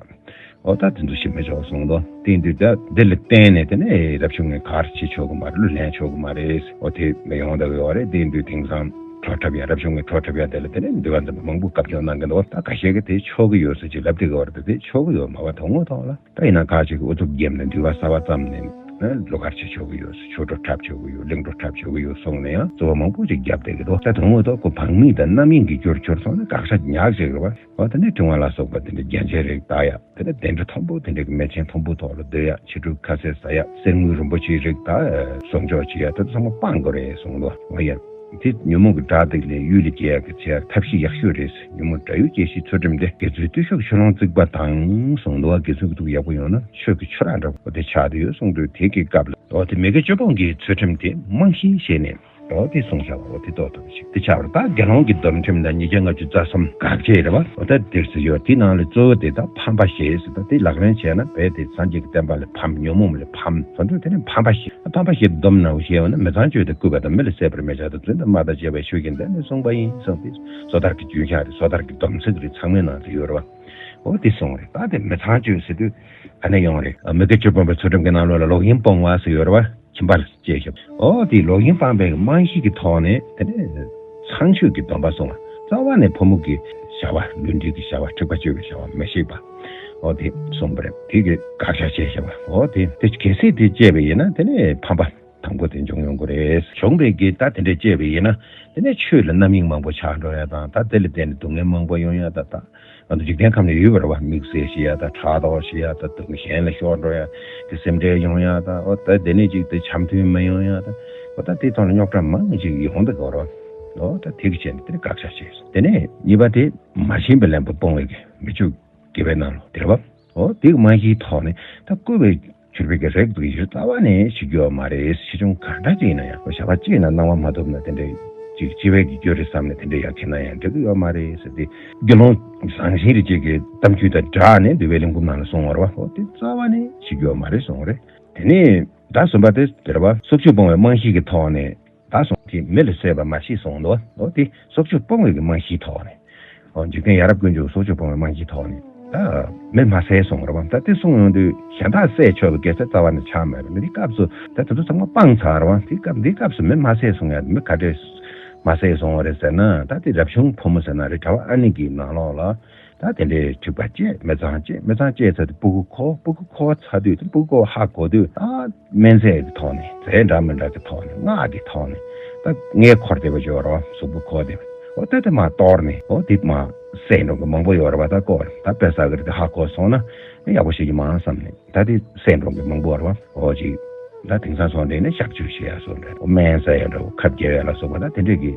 འོ་ད་དེ་ཚོ་བྱེད་མི་ཆོག་གསུངས་འདུག་དེ་ཡིན་དུས་ད་འདི་ལ་བརྟེན་ནས་དེ་ནས་རབ་བྱུང་ངས་གར་བྱེད་ཆོག་གི་མ་རེད། གླུ་ལེན་ཆོག་གི་མ་རེད། འོ་དེ་མི་ཡོང་བསྡད་ཀྱི་ཡོད་རེད། དེ་ཡིན་དུས་དེང་སང་བྲོ་འཁྲབ་ཡ། རབ་བྱུང་ངས་བྲོ་འཁྲབ་ཡ་དེ་ལ་དེ་ནས་འདུལ་བ་འཛིན་པ་མང་པོ་བཀའ་བཀྱོན་གནང་གི་འདུག་ད་ཁ་ཤས་ཀྱིས་དེ་ཆོག་གི་ཡོད་ཟེར་གྱི་ལབ་བསྡད་ཀྱི་ཡོད་རེད། དེ་ཆོག་གི་ཡོད་མ་རེད། དོན་དངོས་ཐོག་ལ། ད་ཡིན་ན་ཁ་ཅིག་གིས་ཨུ་ཚུགས་བརྒྱབ་ནས་འདུལ་བ་གསར་པ་བརྩམས་ནས་ཨ་གླུ་གར་བྱེད་ཆོག་གི་ཡོད། ཆོས་བྲོ་འཁྲབ་ཆོག་གི་ཡོད། གླིང་བྲོ་འཁྲབ་ཆོག་གི་ཡོད་གསུངས་ནས་ཡང་རྩོད་པ་མང་པོ་ཅིག་བརྒྱབ་བསྡད་ཀྱི་འདུག་ད་དོན་དངོས་ཐོག་ཁོ་བག་མེད་དང་རྣམ་གཡེང་གི་རྒྱུར་གྱུར་སོང་ན་དགག་བྱ་ཉག་ཅིག་རེད་བ། འོ་དེ་ནས་ཕྲེང་བ་ལ་སོགས་པ་དེ་འདྲ་རྒྱན་ཆའི་རིགས་བཏགས་ཡ། དེ་ནས་གདན་ཁྲི་མཐོན་པོ་དེ་འདྲ་གི་མེ་ཆེན་མཐོན་པོའི་ཐོག་ལ་སྡོད་ཡ། ཕྱི་སྒྲུབ་ཁ་ཟས་ཟ་ཡ། གསེར་དངུལ་རིན་པོ་ཆེའི་རིགས་དང་གསོག་འཇོག་བྱེད་ཡ། དེ་ཚོ་ཚང་མ་སྤང་དགོས་རེད་གསུངས་འདུག་འོ་ཡ། དེ་ཉོན་མོངས་ཀྱི་དགྲ་སྡིག་ལས་གཡུལ་ལས་རྒྱལ་ཡག་གི་བྱེད་ཡག་ཐབས་ཤེས་ཡག་ཤོས་རེད། ཉོན་མོངས་དགྲ་ཡུལ་སྐྱེ་ཤིའི་ཚུལ་ཁྲིམས་དེ། དགེ་ཚུལ་བརྟུལ་ཞུགས་ཆུ་ཀླུང་བརྩིགས་པ་དང་གསུངས་འདུག་དགེ་ཚུལ་གྱི་ཐུགས་ཡག་པོ་ཡོང་ན་ཆོས་ཀྱི་ཆུ་རགས་འདྲ་པོ་དེ་ཆགས་བསྡད་ཡོད་གསུངས་དུས། དེ་གི་སྐབས་ལ་འོ་དེ་མི་དགེ་བཅུ་སྤོང་གི་ཚུལ་ཁྲིམས་དེ་རྨང་གཞི་བྱས་ནས་འོ་དེ་གསུངས་བཞག་པ། འོ་དེ་ཏོག་ཏོག་ཅིག་དེ་ཆགས་པ་རེད། ད་དགེ་སློང་གི་སྡོམ་ཁྲིམས་དང་ཉིས་བརྒྱ་ལྔ་བཅུ་རྩ་གསུམ་དགག་བྱ་རེད་བ། འོ་ད་དེར་ཟེར་ཡོད། དེ་ནང་ལ་གཙོ་བོ་དེ་ད་ཕམ་པ་བཞི་ཟེར། ད་དེ་ལག་ལེན་བྱས་ན་རྦད་དེ་སངས་རྒྱས་ཀྱི་བསྟན་པ་ལས་ཕམ། ཉོན་མོངས་ལས་ཕམ། ད་དུང་དེ་ནས་ཕམ་པ་བཞི། ཕམ་པ་བཞི་སྡོམ་ན་བོ་ཞེས་པ་ན། མི་ཚངས་སྤྱོད་དང་རྐུ་བ་དང་། མི་ལ་བསད་པར་མི་བྱ་དང་། རྫུན་དང་དམར་ཐག་བཅས་པ་ཞུ་གིན་འདི་ནི་གསུངས་པ་ཡིན་གསུངས་ཏེ། སོ་ཐར་གྱི་རྒྱུན་ཆ་རེད། སོ་ཐར་གྱི་སྡོམ་ཚིག་རེད། ཚང་མའི་ནང་དུ་ཡོད་རེད་བ། འོ་དེ་གསུངས་རེད། ད་དེ་མི་ཚངས་སྤྱོད་ཟེར་དུས་ག་ནས་ཡོང་རེད། མི་དགེ་བཅུ་སྤོང་པའི་ཚུལ་ཁྲིམས་ཀྱི་ནང་ལོགས་ལ་ལོག་གཡེམ་སྤོང་བ་ཟེར་ཡོད་རེད་བ། ཁྱིམ་པ་ལ་སྐྱེས་ཤོག་འོ་དེ་ལོག་གཡེམ་སྤངས་པའི་རྨང་གཞི་གི་ཐོག་ནས་དེ་ནས་ཚངས་སྤྱོད་ཀྱི་སྡོམ་པ་གསུངས་པ། རྩ་བ་ནས་ཕོ་མོ་གི་བྱ་བ། ལུས་འབྲེལ་གྱི་བྱ་བ། འཁྲིག་པ་སྤྱོད་པའི་བྱ་བ་མི་ཤེས་པ། འོ་དེ་གསུངས་པ་རེད། དེ་གི་དགག་བྱ་བྱས་བཞག་པ། འོ་དེ་དེ་གལ་སྲིད་དེ་བྱས་པ་ཡིན་ན་དེ་ནས་ཕམ་པ་དང་པོ་དེ་འབྱུང་ཡོང་གི་རེད། བྱུང་བའི་གི་ད་དེ་འདྲ་བྱས་པ་ཡིན་ན་དེ་ནས་ཆོས་ལ་རྣམ་གཡེང་མང་པོ་ཆགས་འགྲོ་ཡ་དང་། ད་དེ་ལ་བརྟེན་ནས་སྡུག་བསྔལ་མང་པོ་ཡོང་ཡ། ད་ད་ང་ཚོ་འཇིག་རྟེན་ཁམས་ནས་ཡོད་པ་རེད་བ། དམིགས་བསལ་ཤི་ཡ་དང་། ཕྲག་དོག་ཤི་ཡ་དང་། སྡུག་གཞན་ལ་ཤོར་འགྲོ་ཡ་གི་སེམས་ཁྲལ་ཡོང་ཡ་དང་། འོ་ད་དེ་ནས་ཅིག་དེ་འཆམ་མཐུན་མི་ཡོང་ཡ་དང་། འོ་ད་དེ་ཐོག་ལ་རྙོག་དྲ་མང་ཅིག་ཡོང་བསྡད་ཀྱི་ཡོད་རེད་བ། འོ་ད་དེ་གི་ཆེད་ནས་དེ་ནས་དགག་བྱ་བྱས་སོང་། དེ་ནས་གཉིས་པ་དེ་མ་བྱིན་པའི་ལེན་པ་སྤོང་བའི་གི་མི་ཆོས་དགེ་བའི་རྣམ་གྲངས་དེ་རེད་བ། འོ་དེ་གི་རྨང་གཞིའི་ཐོག་ནས་ད་བསྐུལ་བའི་བྱུར་བུར་གྱི་རེག་དུ་ཡུལ་རྩ་བ་ནས་བྱེད་རྒྱུ་ཡོད་མ་རེད། ཆེ་ཆུང་གང་འདྲ་ཅིག་ཡིན་ན་ཡང་། བྱ་བ་གཅིག་ན་སྣང་བ་མ་ཐོབ་ན་དེ་འདྲའི་ཅིག་ལྕི་བའི་གི་རྒྱུ་རེད་བསམ་ནས་དེ་འདྲ་ཡང་བྱེད་ན་ཡང་འགྲིག་གི་ཡོད་མ་རེད་ཟེར་ཏེ། དགེ་སློང་ཟང་ཟིང་རེ་ཅིག་གི་གཏམ་རྒྱུད་དང་སྦྲགས་ནས་འདུལ་བའི་གླིང་བུམ་ནང་ལ་གསུངས་པ་རེད་བ། འོ་དེ་རྩ་བ་ནས་བྱེད་རྒྱུ་ཡོད་མ་རེད་གསུངས་པ་རེད། དེ་ནས་ད་གསུམ་པ་དེ་དེ་རེད་བ། སྲོག་གཅོད་སྤོང་བའི་རྨང་གཞི་གི་ཐོག་ནས། ད་གསུངས་ཏེ། མི་ལ་བསད་པ་མ་བྱེད་གསུངས་འདུག། འོ་དེ་སྲོག་གཅོད་སྤོང་བའི་གི་རྨང་གཞིའི་ཐོག་ནས། འོ་འཇིག་རྟེན་ཡ་རབས་ཀུན་འབྱུང་སྲོག་གཅོད་སྤོང་བའི་རྨང་གཞིའི་ཐོག་ནས། ད་མི་མ་བསད་གསུངས་རེད་བ། ད་དེ་གསུངས་ཡོང་དུས་གཞན་དག་བསད་ཆོག་པའི་དགེ་རྩ་རྩ་བ་ནས་ཆགས་མེད་རེད། མི་དེ་སྐབས་སུ་ད་དེ་ཚོ་ཚང་མ་སྤངས་ཚར་བ། དེ་སྐབས་འདི་སྐབས་སུ་མི་མ་བསད་གསུང་ཡ། མི་ག་འདྲས་མ་བསད་གསུང་བ་རེད་ཟེར་ན། ད་དེ་རབ་བྱུང་ཕོ་མོ་ཟེར་ན་རེད། གྲྭ་པ་ཨ་ནེ་གི་ནང་ལོགས་ལ། ད་དེ་འདྲའི་འཁྲིག་པ་བཅད། མི་ཚངས་བཅད། མི་ཚངས་བཅད་ཚར་དུས་སྤུ་གུ་འཁོར། སྤུ་གུ་འཁོར་ཚར་དུས་དེ་སྤུ་གུ་འཁོར་བ་ཧ་གོ་དུས། ད་སྨན་རྫས་ཀྱི་ཐོག་ནས། རྫས་འདྲ་མི་འདྲ་གི་ཐོག་ནས། སྔགས་ཀྱི་ཐོག་ནས། ད་མངལ་འཁོར་བསྡད་པ་ཅིག་ཡོད་རེད་བ། གཟུགས་པོ་འཁོར་བསྡད་པ། འོ་དེ་དེ་མར་གཏོར་ནས། འོ་དེ་མར་བསད་འགྲོ་གི་མང་པོ་ཡོད་རེད་བ། ད་ཀོ་ད་དཔེ་ཟ་གི་རེད། དེ་ཧ་གོ་སོང་ན་ཡག་པོ་ཞིག་གི་མང་བསམ་ནས། ད་དེ་བསད་འགྲོ་གི་མང་པོ་ཡོད་རེད་བ། འོ་ཅིག་ད་དེང་སང་སོང་དེ་ནས་གཤག་བཅོས་བྱེད་ཡ་སོགས་རེད། འོ་སྨན་ཟ་ཡ་འདྲ་བོ། ཁབ་རྒྱག་ཡ་ལ་སོགས་པ། ད་དེ་འདྲས་ཀྱི་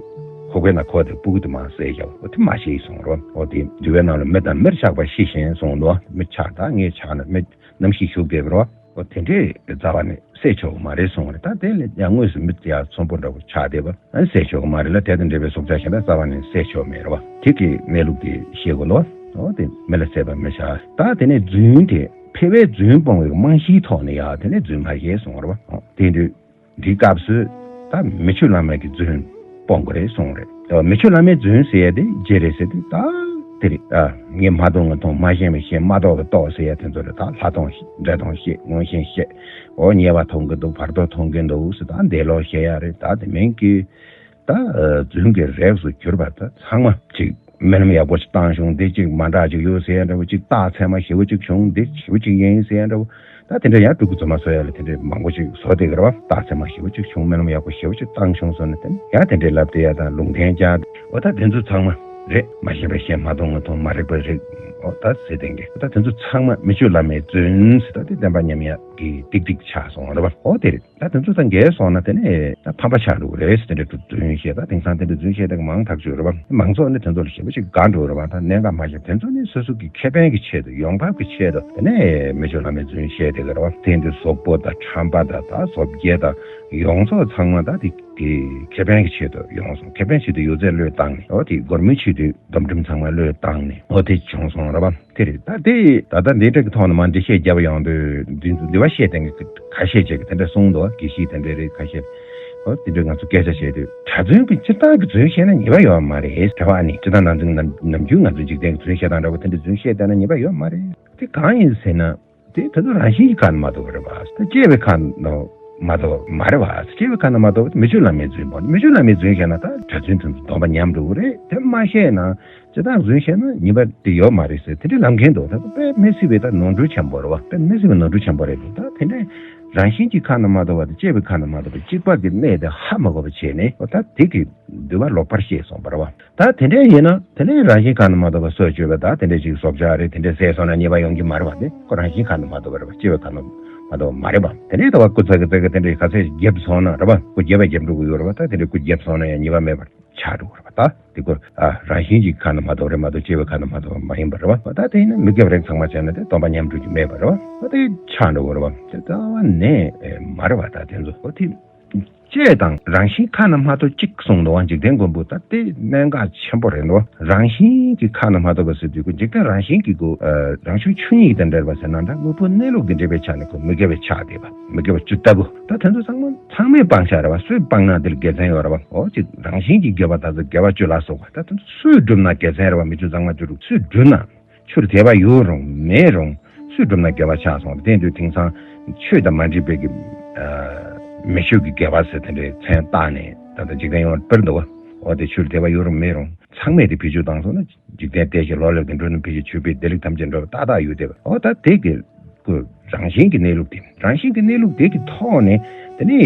ཁོག་པའི་ནང་འཁོར་དེ་སྤུ་གུ་དེ་མར་བསད་བཞག། འོ་དེ་མ་བྱེད་གསུངས་རེད་བ། འོ་དེ་འདུལ་བའི་ནང་ལ་མི་དང་མིར་གཤགས་པ་ཤི་ཞིང་གསུངས་འདུག། མི་ཆགས་དང་། མངལ་ཆགས་ན་མི་རྣམ་ཤེས་ཞུགས་བསྡད་པ་རེད་བ། འོ་དེ་འདྲས་རྩ་བ་ནས་བསད་ཆོག་གི་མ་རེད་གསུངས་རེད། ད་དེ་ལས་ཡང་དངོས་སུ་མི་དེ་ཡང་ཚོན་པོ་འདྲ་བོ་ཆགས་བསྡད་པ། ཨ་ནི་བསད་ཆོག་གི་མ་རེད་ལ། དེ་དང་འབྲེལ་བའི་བསྲུབ་བྱ་གཞན་དག་རྩ་བ་ནས་བསད་ཆོག་མེད་རེད་བ། དེ་གི་གནས་ལུགས་དེ་ཤེས་དགོས་འདུག། འོ་དེ་མི་ལ་བསད་པ་མི་བྱ། ད་དེ་ནས་རྫུན་དེ་འཕེལ་བའི་རྫུན་སྤོང་བའི་རྨང་གཞིའི་ཐོག་ནས་ཡང་དེ་ནས་རྫུན་མ་བཤད་གསུངས་རེད་བ། འོ་དེ་དུས་འདིའི་སྐབས་སུ་ད་མི་ཆོས་བླ་མེད་ཀྱི་རྫུན་སྤོང་དགོས་རེད་གསུངས་རེད། ད་མི་ཆོས་བླ་མེད་རྫུན་ཟེར་ཡ་དེ་ཅི་རེད་ཟེར་དུས། ད་དེ་རེད། ཨ་ངས་མ་མཐོང་ངས་མཐོང་། མ་ཤེས་པས་ཤེས། མ་རྟོགས་པས་རྟོགས་ཟེར་ཡ་དེ་ཚོ་རེད། ད་ལྷག་མཐོང་འབྲས་མཐོང་བཤད། མངོན་ཞེན་བཤད། འོ་ཉེས་པ་མཐོང་གི་འདུག། བར་དོ་མཐོང་གི་འདུག་ཟེར། ད་འདས་ལོག་བཤད་ཡ་རེད། ད་དེ་མིན་གྱི་ད་རྫུན་གྱི་རིགས་སུ་གྱུར་པ་ད་ཚང་མ་ཅིག་རྨི་ལམ་ཡག་པོ་ཅིག་བཏང་བྱུང་། འདི་ཅིག་མ་འདྲ་ཅིག་ཡོད་ཟེར་ཡ་འདྲ་བོ། ཅིག་རྟགས་མཚན་མ་ཞེ་པོ་ཅིག་བྱུང་། འདི་ཞེ་པོ་ཅིག་ཡིན་ཟེར་ཡ་འདྲ་བོ། ད་དེ་འདྲ་ཡང་སྤྲུལ་སྐུ་རྫུན་མ་བཟོ་ཡ་ལ་དེ་འདྲའི་མང་པོ་ཅིག་བཟོ་བསྡད་ཀྱི་རེད་བ། རྟགས་མཚན་མ་ཞེ་པོ་ཅིག་བྱུང་། རྨི་ལམ་ཡག་པོ་ཞེ་པོ་ཅིག་བཏང་བྱུང་ཟེར་ནས་དེ་ནས་ཡང་དེ་འདྲའི་ལབ་བསྡད་ཡ་དང་ལུང་བསྟན་རྒྱག། འོ་ད་དེ་ཚོ་ཚང་མ་རེད། མ་ཤེས་པས་ཤེས། མ་མཐོང་ངས་མཐོང་། མ་རིག་པས་རིག། འོ་ད་ཟེར་བསྡད་མཁན། འོ་ད་དེ་ཚོ་ཚང་མ་མི་ཆོས་བླ་མའི་རྫུན་ཟེར། ད་དེ་བསྟན་པ་ཉམས་ཡག་གི་ཏིག་ཏིག་ཆགས་སོང་བ་རེད་བ། འོ་དེ་རེད། ད་དེ་ཚོ་དང་འགལ་སོང་ན་དེ་ནས་ད་ཕམ་པ་ཆགས་འགྲོ་གི་རེད་ཟེར། དེ་འདྲའི་རྫུན་བཤད། ད་དེང་སང་དེ་འདྲའི་རྫུན་བཤད་དེ་མང་ཐག་ཆོད་རེད་བ། མང་ཚོགས་ནི་དེ་ཚོ་ལ་ཞེ་པོ་ཅིག་དགའ་འགྲོ་རེད་བ། ད་གནད་འགག་མ་ཤེས། དེ་ཚོ་ནི་སོ་སོ་གི་ཁེ་ཕན་གྱི་ཆེད་དུ། ཡོང་འབབ་ཀྱི་ཆེད་དུ་དེ་ནས་མི་ཆོས་བླ་མའི་རྫུན་བཤད་བསྡད་ཀྱི་རེད་བ། དེ་འདྲའི་གཟུགས་པོ་དང་ཁྲམ་པ་དང་། ད་བཟོ་བརྒྱད་དང་ཡོངས་རྫོགས་ཚང་མ་ད་དེ་དེ་ཁེ་ཕན་གྱི་ཆེད་དུ་ཡོང་སོང་། ཁེ་ཕན་ཆེད་དུ་ཡོད་ཚད་བློས་བཏང་ནས། འོ་དེ་སྒོར་མོའི་ཆེད་དུ་སྡོམ་ཁྲིམས་ཚང་མ་བློས་བཏང་ནས། འོ་དེ་བྱུང་སོང་རེད་བ། དེ་རེད། ད་དེ་ད་ལྟ་འདི་འདྲ་གི་ཐོག་ནས་མར་འགྲེལ་བཤད་བརྒྱབ་ཡོང་དུས། འདི་འདི་བ་བཤད་དེ་ཁ་ཤས་ཅིག་གིས་དེ་འདྲ་གསུངས་འདུག། དགེ་བཤེས་དེ་འདྲ་རེད། ཁ་ཤས། འོ་དེ་འདྲ་ང་ཚོ་སྐད་ཆ་བཤད་དུས། གྲྭ་རྫུན་གྱི་སྤྱིར་བཏང་གི་རྫུན་བཤད་ན་ཉེས་པ་ཡོད་མ་རེད། དེ་བ་ནི་སྤྱིར་བཏང་ནང་འཛིན་ནམ་ནམ་རྒྱུན་ང་ཚོ་འཇིག་རྟེན་གྱི་རྫུན་བཤད་སྟངས་འདྲ་བོ་དེ་འདྲ་རྫུན་བཤད་བསྡད་ན་ཉེས་པ་ཡོད་མ་རེད། དེ་གང་ཡིན་ཟེར་ན། དེ་དེ་ཚོ་རང་བཞིན་གྱི་ཁ་ན་མ་ཐོ་བ་རེད་བ། དེ་སྐྱེ་བའི་ཁ་ན་མ་ཐོ་བ་མ་རེད་བ། སྐྱེ་བའི་ཁ་ན་མ་ཐོ་བ་མི་ཆོས་བླ་མའི་རྫུན་པོ། མི་ཆོས་བླ་མའི་རྫུན་བཤད་ན་ད་གྲྭ་རྫུན་དེ་ཚོ་སྡོམ་པ་ཉམས་འགྲོ་གི་རེད། དེ་མ་བཤད་ན། སྤྱིར་བཏང་རྫུན་བཤད་ན་ཉེས་པ་དེ་ཡོད་མ་རེད་ཟེར་དེ་འདྲའི་ལབ་མཁན་འདུག། ད་དཔེ་མི་སྲིད་པའི་ད་ནོར་འཁྲུལ་ཆེན་པོ་རེད་བ། དཔེ་མི་སྲིད་པའི་ནོར་འཁྲུལ་ཆེན་པོ་རེད་འདུག། ད་དེ་འདྲའི་རང་བཞིན་གྱི་ཁ་ན་མ་ཐོ་བ་དང་སྐྱེ་བའི་ཁ་ན་མ་ཐོ་བ་གཅིག་པ་གི་གནས་དེ་ཧ་མ་གོ་བ་བྱས་ནས། འོ་ད་དེ་གི་འདུལ་བ་ལོག་པར་བཤད་སོང་བ་རེད་བ། ད་དེ་འདྲ་ཡིན་ན་དེ་ནས་རང་བཞིན་ཁ་ན་མ་ཐོ་བ་སྲོག་གཅོད་པ་དང་དེ་འདྲ་ཅིག་བཟོ་བྱ་རེད། དེ་འདྲ་བསད་སོང་ན་ཉེས་པ་ཡོང་གི་མ་རེད་བ། དེ་ཁོ་རང་བཞིན་ཁ་ན་མ་ཐོ་བ་རེད་བ། སྐྱེ་བའི་ཁ་ན་མ་ཐོ་བ་མ་རེད་བ། དེ་ནས་ད་བ་སྐུ་ཚ་གི་ཚ་གི་དེ་འདྲ་ག་ཚད་རྒྱབ་སོང་ན་རེད་བ། སྐུ་རྒྱབ་པ་རྒྱབ་འགྲོ་གི་ཡོད་རེད་བ། ད་དེ་འདྲ་སྐུ་རྒྱབ་སོང་ན་ཡང་ཉེས་པ་མེད་པར་ཆགས་འགྲོ་གི་རེད་བ། ད་དེ་ཁོ་ཨ་རང་བཞིན་གྱི་ཁ་ན་མ་ཐོ་བ་རེད་མ་གཏོགས་སྐྱེ་བའི་ཁ་ན་མ་ཐོ་བ་མ་ཡིན་པ་རེད་བ། ད་དེ་ཡིན་ན་མི་དགེ་བ་རིགས་ཚང་མ་བྱས་ན་དེ་སྡོམ་པ་ཉམས་འགྲོ་རྒྱུ་མེད་པ་རེད་བ། ད་དེ་ཆགས་འགྲོ་གི་རེད་བ། དེ་རྩ་བ་ནས་མ་རེད་བ། ད་དེ་ཚོ་འོ་དེ། ཅེས་དང་རང་བཞིན་ཁ་ན་མ་ཐོ་གཅིག་གསུངས་འདུག་བ། འཇིག་རྟེན་མགོན་པོ། ད་དེ་གནད་འགག་ཆེན་པོ་རེད་འདུག། རང་བཞིན་གྱི་ཁ་ན་མ་ཐོ་བ་ཟེར་དུས་ཁོ་འཇིག་རྟེན་རང་བཞིན་གྱི་སྒོ་ཨ་རང་བྱུང་ཆོས་ཉིད་དང་འབྲེལ་བ་ཟེར་ན་འདྲ། དངོས་པོ་གནས་ལུགས་དང་འབྲེལ་བའི་ཆ་ནས་ཁོ་མི་དགེ་བའི་ཆ་དེ་བ། མི་དགེ་བ་བཅུ་ལྟ་བུ། ད་དེ་ཚོ་ཚང་མ་ཚང་མས་སྤང་བྱ་རེད་བ། སུས་སྤངས་ན་དེ་ལ་དགེ་མཚན་ཡོད་རེད་བ། འོ་ཅིག་རང་བཞིན་གྱི་དགེ་བ་ད་ཚོ་དགེ་བ་བཅུ་ལ་སོགས་པ། ད་དེ་ཚོ་སུས་བསྒྲུབས་ན་དགེ་མཚན་རེད་བ། མི་བཅུ་གཙང་མ་བཅུ་དྲུག་སུས་བསྒྲུབས་ན། ཆོས་དད་པ་ཡོད་རུང་མེད་རུང་སུས་བསྒྲུབས་ན་དགེ་བ་ཆགས་སོང་། དེ་དུས་དེང་སང་ཆོས་དང་མ་འདྲེས་པའི་གི་ཨ་མི་ཆོས་ཀྱི་དགེ་བ་ཟེར་དེ་འདྲའི་མཚན་བཏགས་ནས་ད་ལྟ་འཇིག་རྟེན་ཡོངས་ལ་སྤེལ་འདུག་བ། འོ་དེ་ཆོས་ལ་དད་པ་ཡོད་རུང་མེད་རུང་ཚང་མས་དེ་བེད་སྤྱོད་བཏང་སོང་ན། འཇིག་རྟེན་བདེ་ཞིང་ལོ་ལེགས་ཀྱི་འགྲོ་རྣམས་ཕན་ཕྱིར། ཆོས་འཕེལ་བདེ་ལེགས་ཐམས་ཅད་འགྲོ་བའི་ཏག་ཏག་ཡོད་བསྡད་པ། འོ་ད་དེ་གི་ཁོ་རང་བཞིན་གྱི་གནས་ལུགས་དེ། རང་བཞིན་གྱི་གནས་ལུགས་དེ་གི་ཐོག་ནས་དེ་ནི་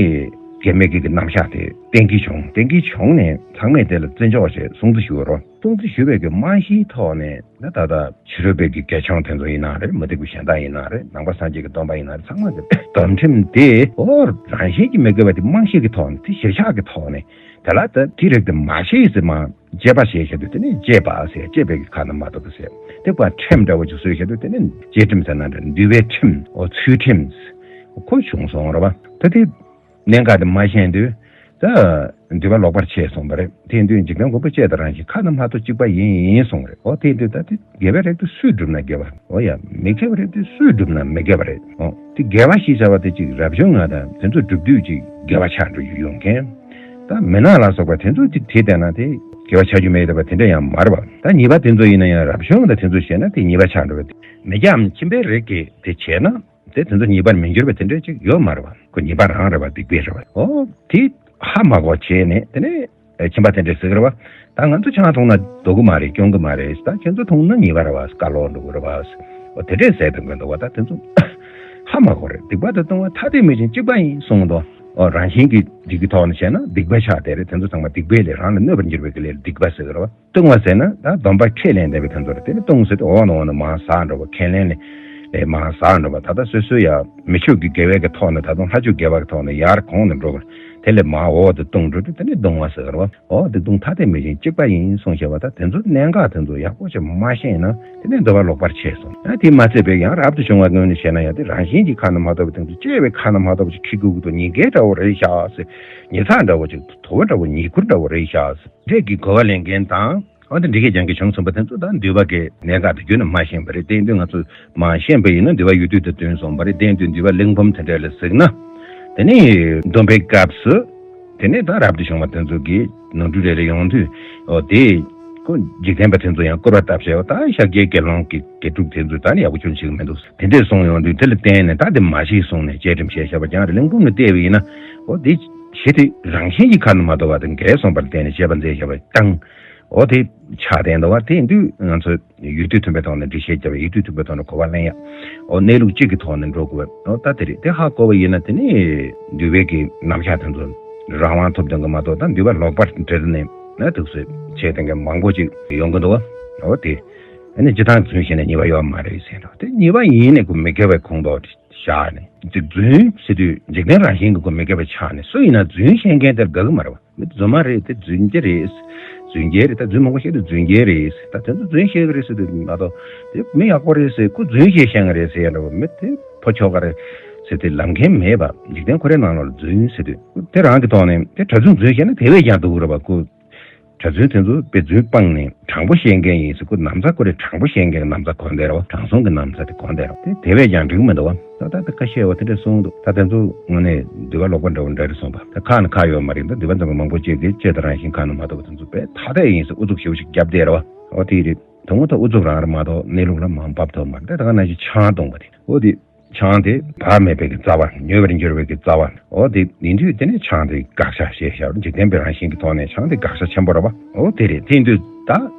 དགེ་མི་དགེ་གི་རྣམ་གཞག་དེ་གཏན་འཁེལ་བྱུང་། གཏན་འཁེལ་བྱུང་ནས་ཚང་མས་དེ་ལ་བརྩི་འཇོག་བྱས་སྲུང་བརྩི་ཞུ་བ་རོ། སྲུང་བརྩི་ཞུ་བའི་གི་རྨང་གཞིའི་ཐོག་ནས་ད་ད་ལྟ་ཕྱི་རོལ་པའི་གི་དགེ་སྦྱོང་དེ་ཚོ་ཡིན་ན་རེད། མུ་སྟེགས་པའི་གཞན་དག་ཡིན་ན་རེད། ནང་པ་སངས་རྒྱས་ཀྱི་སྡོམ་པ་ཡིན་ན་རེད། ཚང་མ་གི་སྡོམ་ཁྲིམས་དེ་འོ་རང་བཞིན་གྱིས་མི་དགེ་བ་དེ་རྨང་གཞི་གི་ཐོག་ནས། དེ་གཞིར་བཞག་གི་ཐོག་ནས། དེ་ལ་ད་དེ་རིགས་དེ་མ་ཤེས་ཟེར་མ། བཅས་པ་ཞེས་བྱ་དུས་དེ་ནི་བཅས་པ་ཟེར། བཅས་པའི་ཁ་ན་མ་ཐོ་བ་ཟེར། དེ་བ་ཁྲིམས་འདྲ་བོ་ཅིག་བཟོས་བྱ་དུས་དེ་ནི་བཅས་ཁྲིམས་ཟེར་ན་འདྲ། འདུལ་བའི་ཁྲིམས། འོ་ཚུལ་ཁྲིམས། ཁོ་བྱུང་སོང་ར་བ། ད་དེ་གནད་འགག་དེ་མ་ཤེས་དུས་ད་འདུལ་བ་ལོག་པར་ཕྱེ་སོང་བ་རེད། དེ་དུས་འཇིག་རྟེན་མགོན་པོ་བཅས་དང་རང་བཞིན་ཁ་ན་མ་ཐོ་གཅིག་པ་ཡིན་གསུངས་རེད། འོ་དེ་དུས་ད་དེ་དགེ་བའི་རིགས་དེ་སུས་བསྒྲུབས་ན་དགེ་བ། འོ་ཡ། མི་དགེ་བའི་རིགས་དེ་སུས་བསྒྲུབས་ན་མི་དགེ་བ་རེད། འོ་དེ་དགེ་བ་ཞེས་བྱ་བ་དེ་ཅིག་རབ་བྱུང་ལྔ་དང་དེ་ཚོ་བསྒྲུབ་དུས་ཅིག་དགེ་བ་ཆགས་འགྲོ་རྒྱུ་ཡོང་མཁན། ད་མི་ནག་ལ་སོགས་པ་དེ་ཚོ་དེ་དེ་བལྟས་ན་དེ་དགེ་བ་ཆགས་རྒྱུ་མེད་པ་དེ་འདྲ་ཡང་མ་རེད་པ། ད་ཉེས་པ་དེ་ཚོ་ཡིན་ན་ཡང་རབ་བྱུང་དང་དེ་ཚོ་བྱས་ན་དེ་ཉེས་པ་ཆགས་འགྲོ་བ། དེ་མི་སྐྱ་ཁྱིམ་པའི་རིགས་ཀྱིས་དེ་བྱས་ན་དེ་དེ་ཚོ་ཉེས་པར་མི་འགྱུར་བ་དེ་འདྲ་ཅིག་ཡོད་མ་རེད་པ། ཁོ་ཉེས་པ་རང་རེད་པ། སྡིག་པ་རེད་པ། འོ་དེ་ཧ་མ་གོ་བྱས་ནས་དེ་ནས་ཁྱིམ་པ་དེ་འདྲས་ཟེར་གི་རེད་པ། ད་ང་ཚོ་ཆང་འཐུང་ན་སྡུག་གི་མ་རེད། སྐྱོན་གི་མ་རེད། ད་ཁྱེད་ཚོ་འཐུང་ན་ཉེས་པ་རེད་པ། བཀའ་ལོག་འགྲོ་གི་རེད་པ། འོ་དེ་འདྲས་ཟེར་དུས་འདུག་པ། ད་དེ་ཚོ་ཧ་མ་གོ་རེད། སྡིག་པ་དང་ལྟུང་བ་ཐ་དད་མེད་ཅིང་གཅིག་པ་ཡིན་གསུངས་འདུག། ཨོ་རང་བཞིན་གྱིས་སྡིག་གི་ཐོག་ནས་བྱས་ན་སྡིག་པ་ཆགས་བསྡད་རེད། དེ་ཚོ་ཚང་མ་སྡིག་པའི་ལས། རང་ལ་གནོད་པར་འགྱུར་བའི་གི་ལས་ལ་སྡིག་པ་ཟེར་གི་རེད་པ། ལྟུང་བ་ཟེར་ན་ད་སྡོམ་པ་ཁས་ལེན་བསྡད་པའི་དེ་ཚོ་རེད། དེ་ནི་ལྟུང་ཟེར་དུས་འོག་ནས་འོག་ནས་མར་ཟག་འགྲོ་བ། ཁས་ལེན་ལས་ལས་མར་ཟག་འགྲོ་བ། ད་ལྟ་སོ་སོའི་ཡ་མི་ཆོས་ཀྱི་དགེ་བའི་གི་ཐོག་ནས་ད་དུང་ལྷ་ཆོས་དགེ་བ་གི་ཐོག་ནས་ཡར་གོང་ནས་འགྲོ་བ། དེ་ལས་མར་འོག་ཏུ་ལྟུང་འགྲོ་དུས་དེ་ནི་ལྟུང་བ་ཟེར་གི་རེད་པ། འོ་དེ་ལྟུང་ཐ་དད་མེད་ཅིང་གཅིག་པ་ཡིན་གསུངས་བཞག་པ། ད་དེ་ཚོ་གནད་འགག་དེ་ཚོ་ཡག་པོ་ཞིག་མ་ཤེས་ན་དེ་ནས་འདུལ་བ་ལོག་པར་ཕྱེ་སོང་། ཡང་དེ་མ་ཚད་པའི་ཡང་རབ་ཏུ་བྱུང་བ་ངོས་ནས་བཤད་ན་ཡང་དེ་རང་བཞིན་གྱིས་ཁ་ན་མ་ཐོ་བའི་སྟེང་དུ་བཅས་པའི་ཁ་ན་མ་ཐོ་བ་ཅིག་ཁྱི་གུ་གུ་དང་ཉེས་འགལ་འདྲ་བོ་རེད་ཤག་ཟེར། ཉེས་ཚགས་འདྲ་བོ་ཅིག་དོ་བ་འདྲ་བོ་ཉེས་ཁུར་འདྲ་བོ་རེད་ཤག་ཟེར། འདྲས་ཀྱི་གོ་བ་ལེན་མཁན་དང་། འོ་དེ་འདྲ་སྐད་རྐྱང་གི་བྱུང་སོང་བ་དེ་ཚོ་ད་འདུལ་བ་གི་གནད་འགག་དེ་རྒྱུན་ནས་མ་ཤེས་པ་རེད། དེ་ཡིན་དུས་ང་ཚོ་མ་ཤེས་པ་ཡིན་ན་འདུལ་བ་ཡུལ་དུས་དུ་བཏོན་སོང་བ་རེད། དེ་ཡིན་དུས་འདུལ་བ་གླེགས་བམ་དེ་འདྲ་ལ་གཟིགས་ན། དེ་ནས་སྡོམ་པའི་སྐབས་སུ། དེ་ནས་ད་རབ་ཏུ་བྱུང་བ་དེ་ཚོ་གི་ནོར་འཁྲུལ་རེ་རེ་ཡོང་དུས། འོ་དེ་ཁོ་འཇིག་རྟེན་པ་དེ་ཚོ་ཡང་སྐུར་བ་བཏབ་བྱས། འོ་ད་ཤཱཀྱའི་དགེ་སློང་གི་དགེ་ཕྲུག་དེ་ཚོས་ད་ནི་ཡག་པོ་ཅུང་ཞིག་མི་འདུག་དེ་འདྲས་གསུངས་ཡོང་དུས། དེ་ལ་བརྟེན་ནས་ད་དེ་མ་བྱེད་གསུངས་ནས་བཅས་ཁྲིམས་བཞེས་བཞག་པ་ཀྱང་རེད། གླེགས་བམ་ལ་བལྟས་པ་ཡིན་ན། འོ་དེ་གཞི་དེ་རང་བཞིན་གྱིས་ཁ་ན་མ་ཐོ་བ་དང་འགལ་སོང་བ་ལ་བརྟེན་ནས་བཅས་པ་མཛད་བཞག་པ་དང་། འོ་དེ་ཆགས་བསྡད་འདུག་པ། དེ་ཡིན་དུས་ང་ཚོ་ཡུལ་དུས་མཐུན་པའི་ཐོག་ནས་འགྲེལ་བཤད་བརྒྱབ་པ། ཡུལ་དུས་མཐུན་པའི་ཐོག་ནས་གོ་བ་ལེན་ཡ། འོ་གནས་ལུགས་གཅིག་གི་ཐོག་ནས་འགྲོ་དགོས་པ། འོ་ད་དེ་རེད། དེ་ཧ་གོ་བ་ཡིན་ན་དེ་ནི་འདུལ་བའི་གི་རྣམ་གཞག་དེ་ཚོ་རང་དབང་ཐོབ་བསྡད་ཀྱི་མ་གཏོགས། ད་འདུལ་བ་ལོག་པར་འབྲེལ་ནས་ན་འདུག་སེ་བྱས་བསྡད་མཁན་མང་པོ་ཅིག་ཡོང་གི་འདུག་པ། འོ་དེ་ཨ་ནི་སྤྱིར་བཏང་རྫུན་བཤད་ན་ཉེས་པ་ཡོད་མ་རེད་ཟེར་འདུག། དེ་ཉེས་པ་ཡིན་ནས་ཁོ་མི་དགེ་བའི་ཁོངས་གཏོགས་བཞག་ནས། ཅིག་རྫུན་ཟེར་དུས་འཇིག་རྟེན་རང་བཞིན་གྱི་ཁོ་མི་དགེ་བ་ཆགས་ནས། སུ་ཡིན་ན་རྫུན་བཤད་མཁན་དེར་དགའ་གི་མ་རེད་པ། མི་དེ་རྫུན་མ་རེད། དེ་རྫུན་རྐྱལ་རེད། རྫུན་རྐྱལ་རེད། ད་རྫུན་མང་པོ་བཤད་དུས་རྫུན་རྐྱལ་རེད། ད་དེ་ཚོ་རྫུན་བཤད་གི་རེད་ཟེར་དུས་མ་གཏོགས། དེ་མི་ཡག་པོ་རེད་ཟེར། ཁོ་རྫུན་བཤད་བཤད་གི་རེད་ཟེར་ཡ་འདྲ་བོ། མི་དེ་ཕོ་ཁྱོ་ག་རེད་ཟེར་དེ་ལབ་མཁན་མེད་པ། འཇིག་རྟེན་ཁོ་རའི་ནང་ལོགས་ལ་རྫུན་ཟེར་དུས་དེ་རང་གི་ཐོག་ནས་དེ་གྲྭ་རྫུན་རྫུན་བཤད་ན་དེ་བས་ཀྱང་སྡུག་གི་རེད་པ། ཁོ་གྲྭ་རྫུན་དེ་ཚོ་དཔེ་རྫུན་སྤངས་ནས་དྲང་པོ་བཤད་མཁན་ཡིན་ཟེར། ཁོ་ན་བཟའ་ཁོ་རེ་དྲང་པོ་བཤད་མཁན་གྱི་ན་བཟའ་གོན་བསྡད་རེད་པ། དྲང་སྲོང་གི་ན་བཟའ་དེ་གོན་བསྡད་རེད་པ། དེ་དེ་བས་ཀྱང་འགྲིག་མི་འདུག་པ། ད་ད་དེ་ཁ་ཤས་པ་དེ་འདྲ་གསུངས་འདུག། ད་དེ་ཚོ་དངོས་གནས་འདུལ་བ་ལོག་པ་འདྲ་བོ་འདྲ་རེད་གསུངས་པ། ད་ཁ་ནས་ཁ་ཡོད་མ་རེད། ད་འདུལ་བ་འཛིན་པ་མང་པོ་ཅིག་གིས་བཅས་དང་རང་བཞིན་ཁ་ན་མ་ཐོ་བ་དེ་ཚོ་དཔེ་ཐ་དད་ཡིན་ཟེར་ཨུ་ཚུགས་ཞེ་པོ་ཞིག་བརྒྱབ་བསྡད་རེད་པ། འོ་དེ་རེད། དོན་དངོས་ཐོག་ཨུ་ཚུགས་རང་རེད་མ་གཏོགས་གནས་ལུགས་ལ་མར་འབབ་ཐུབ་མ་རེད། ད་ད་ག་ནང་བཞིན་ཆང་འཐུང་བ་དེ། འོ་དེ། ཆང་དེ་བག་མེད་པའི་གི་རྩ་བ། ཉོས་པར་འགྱུར་བའི་གི་རྩ་བ། འོ་དེ་ཡིན་དུས་དེ་ནི་ཆང་དེ་དགག་བྱ་ཞེས་བྱ་བ། འཇིག་རྟེན་པའི་རང་བཞིན་གྱི་ཐོག་ནས་ཆང་དེ་དགག་བྱ་ཆེན་པོ་རེད་པ། འོ་དེ་རེད། དེ་ཡིན་དུས་ད་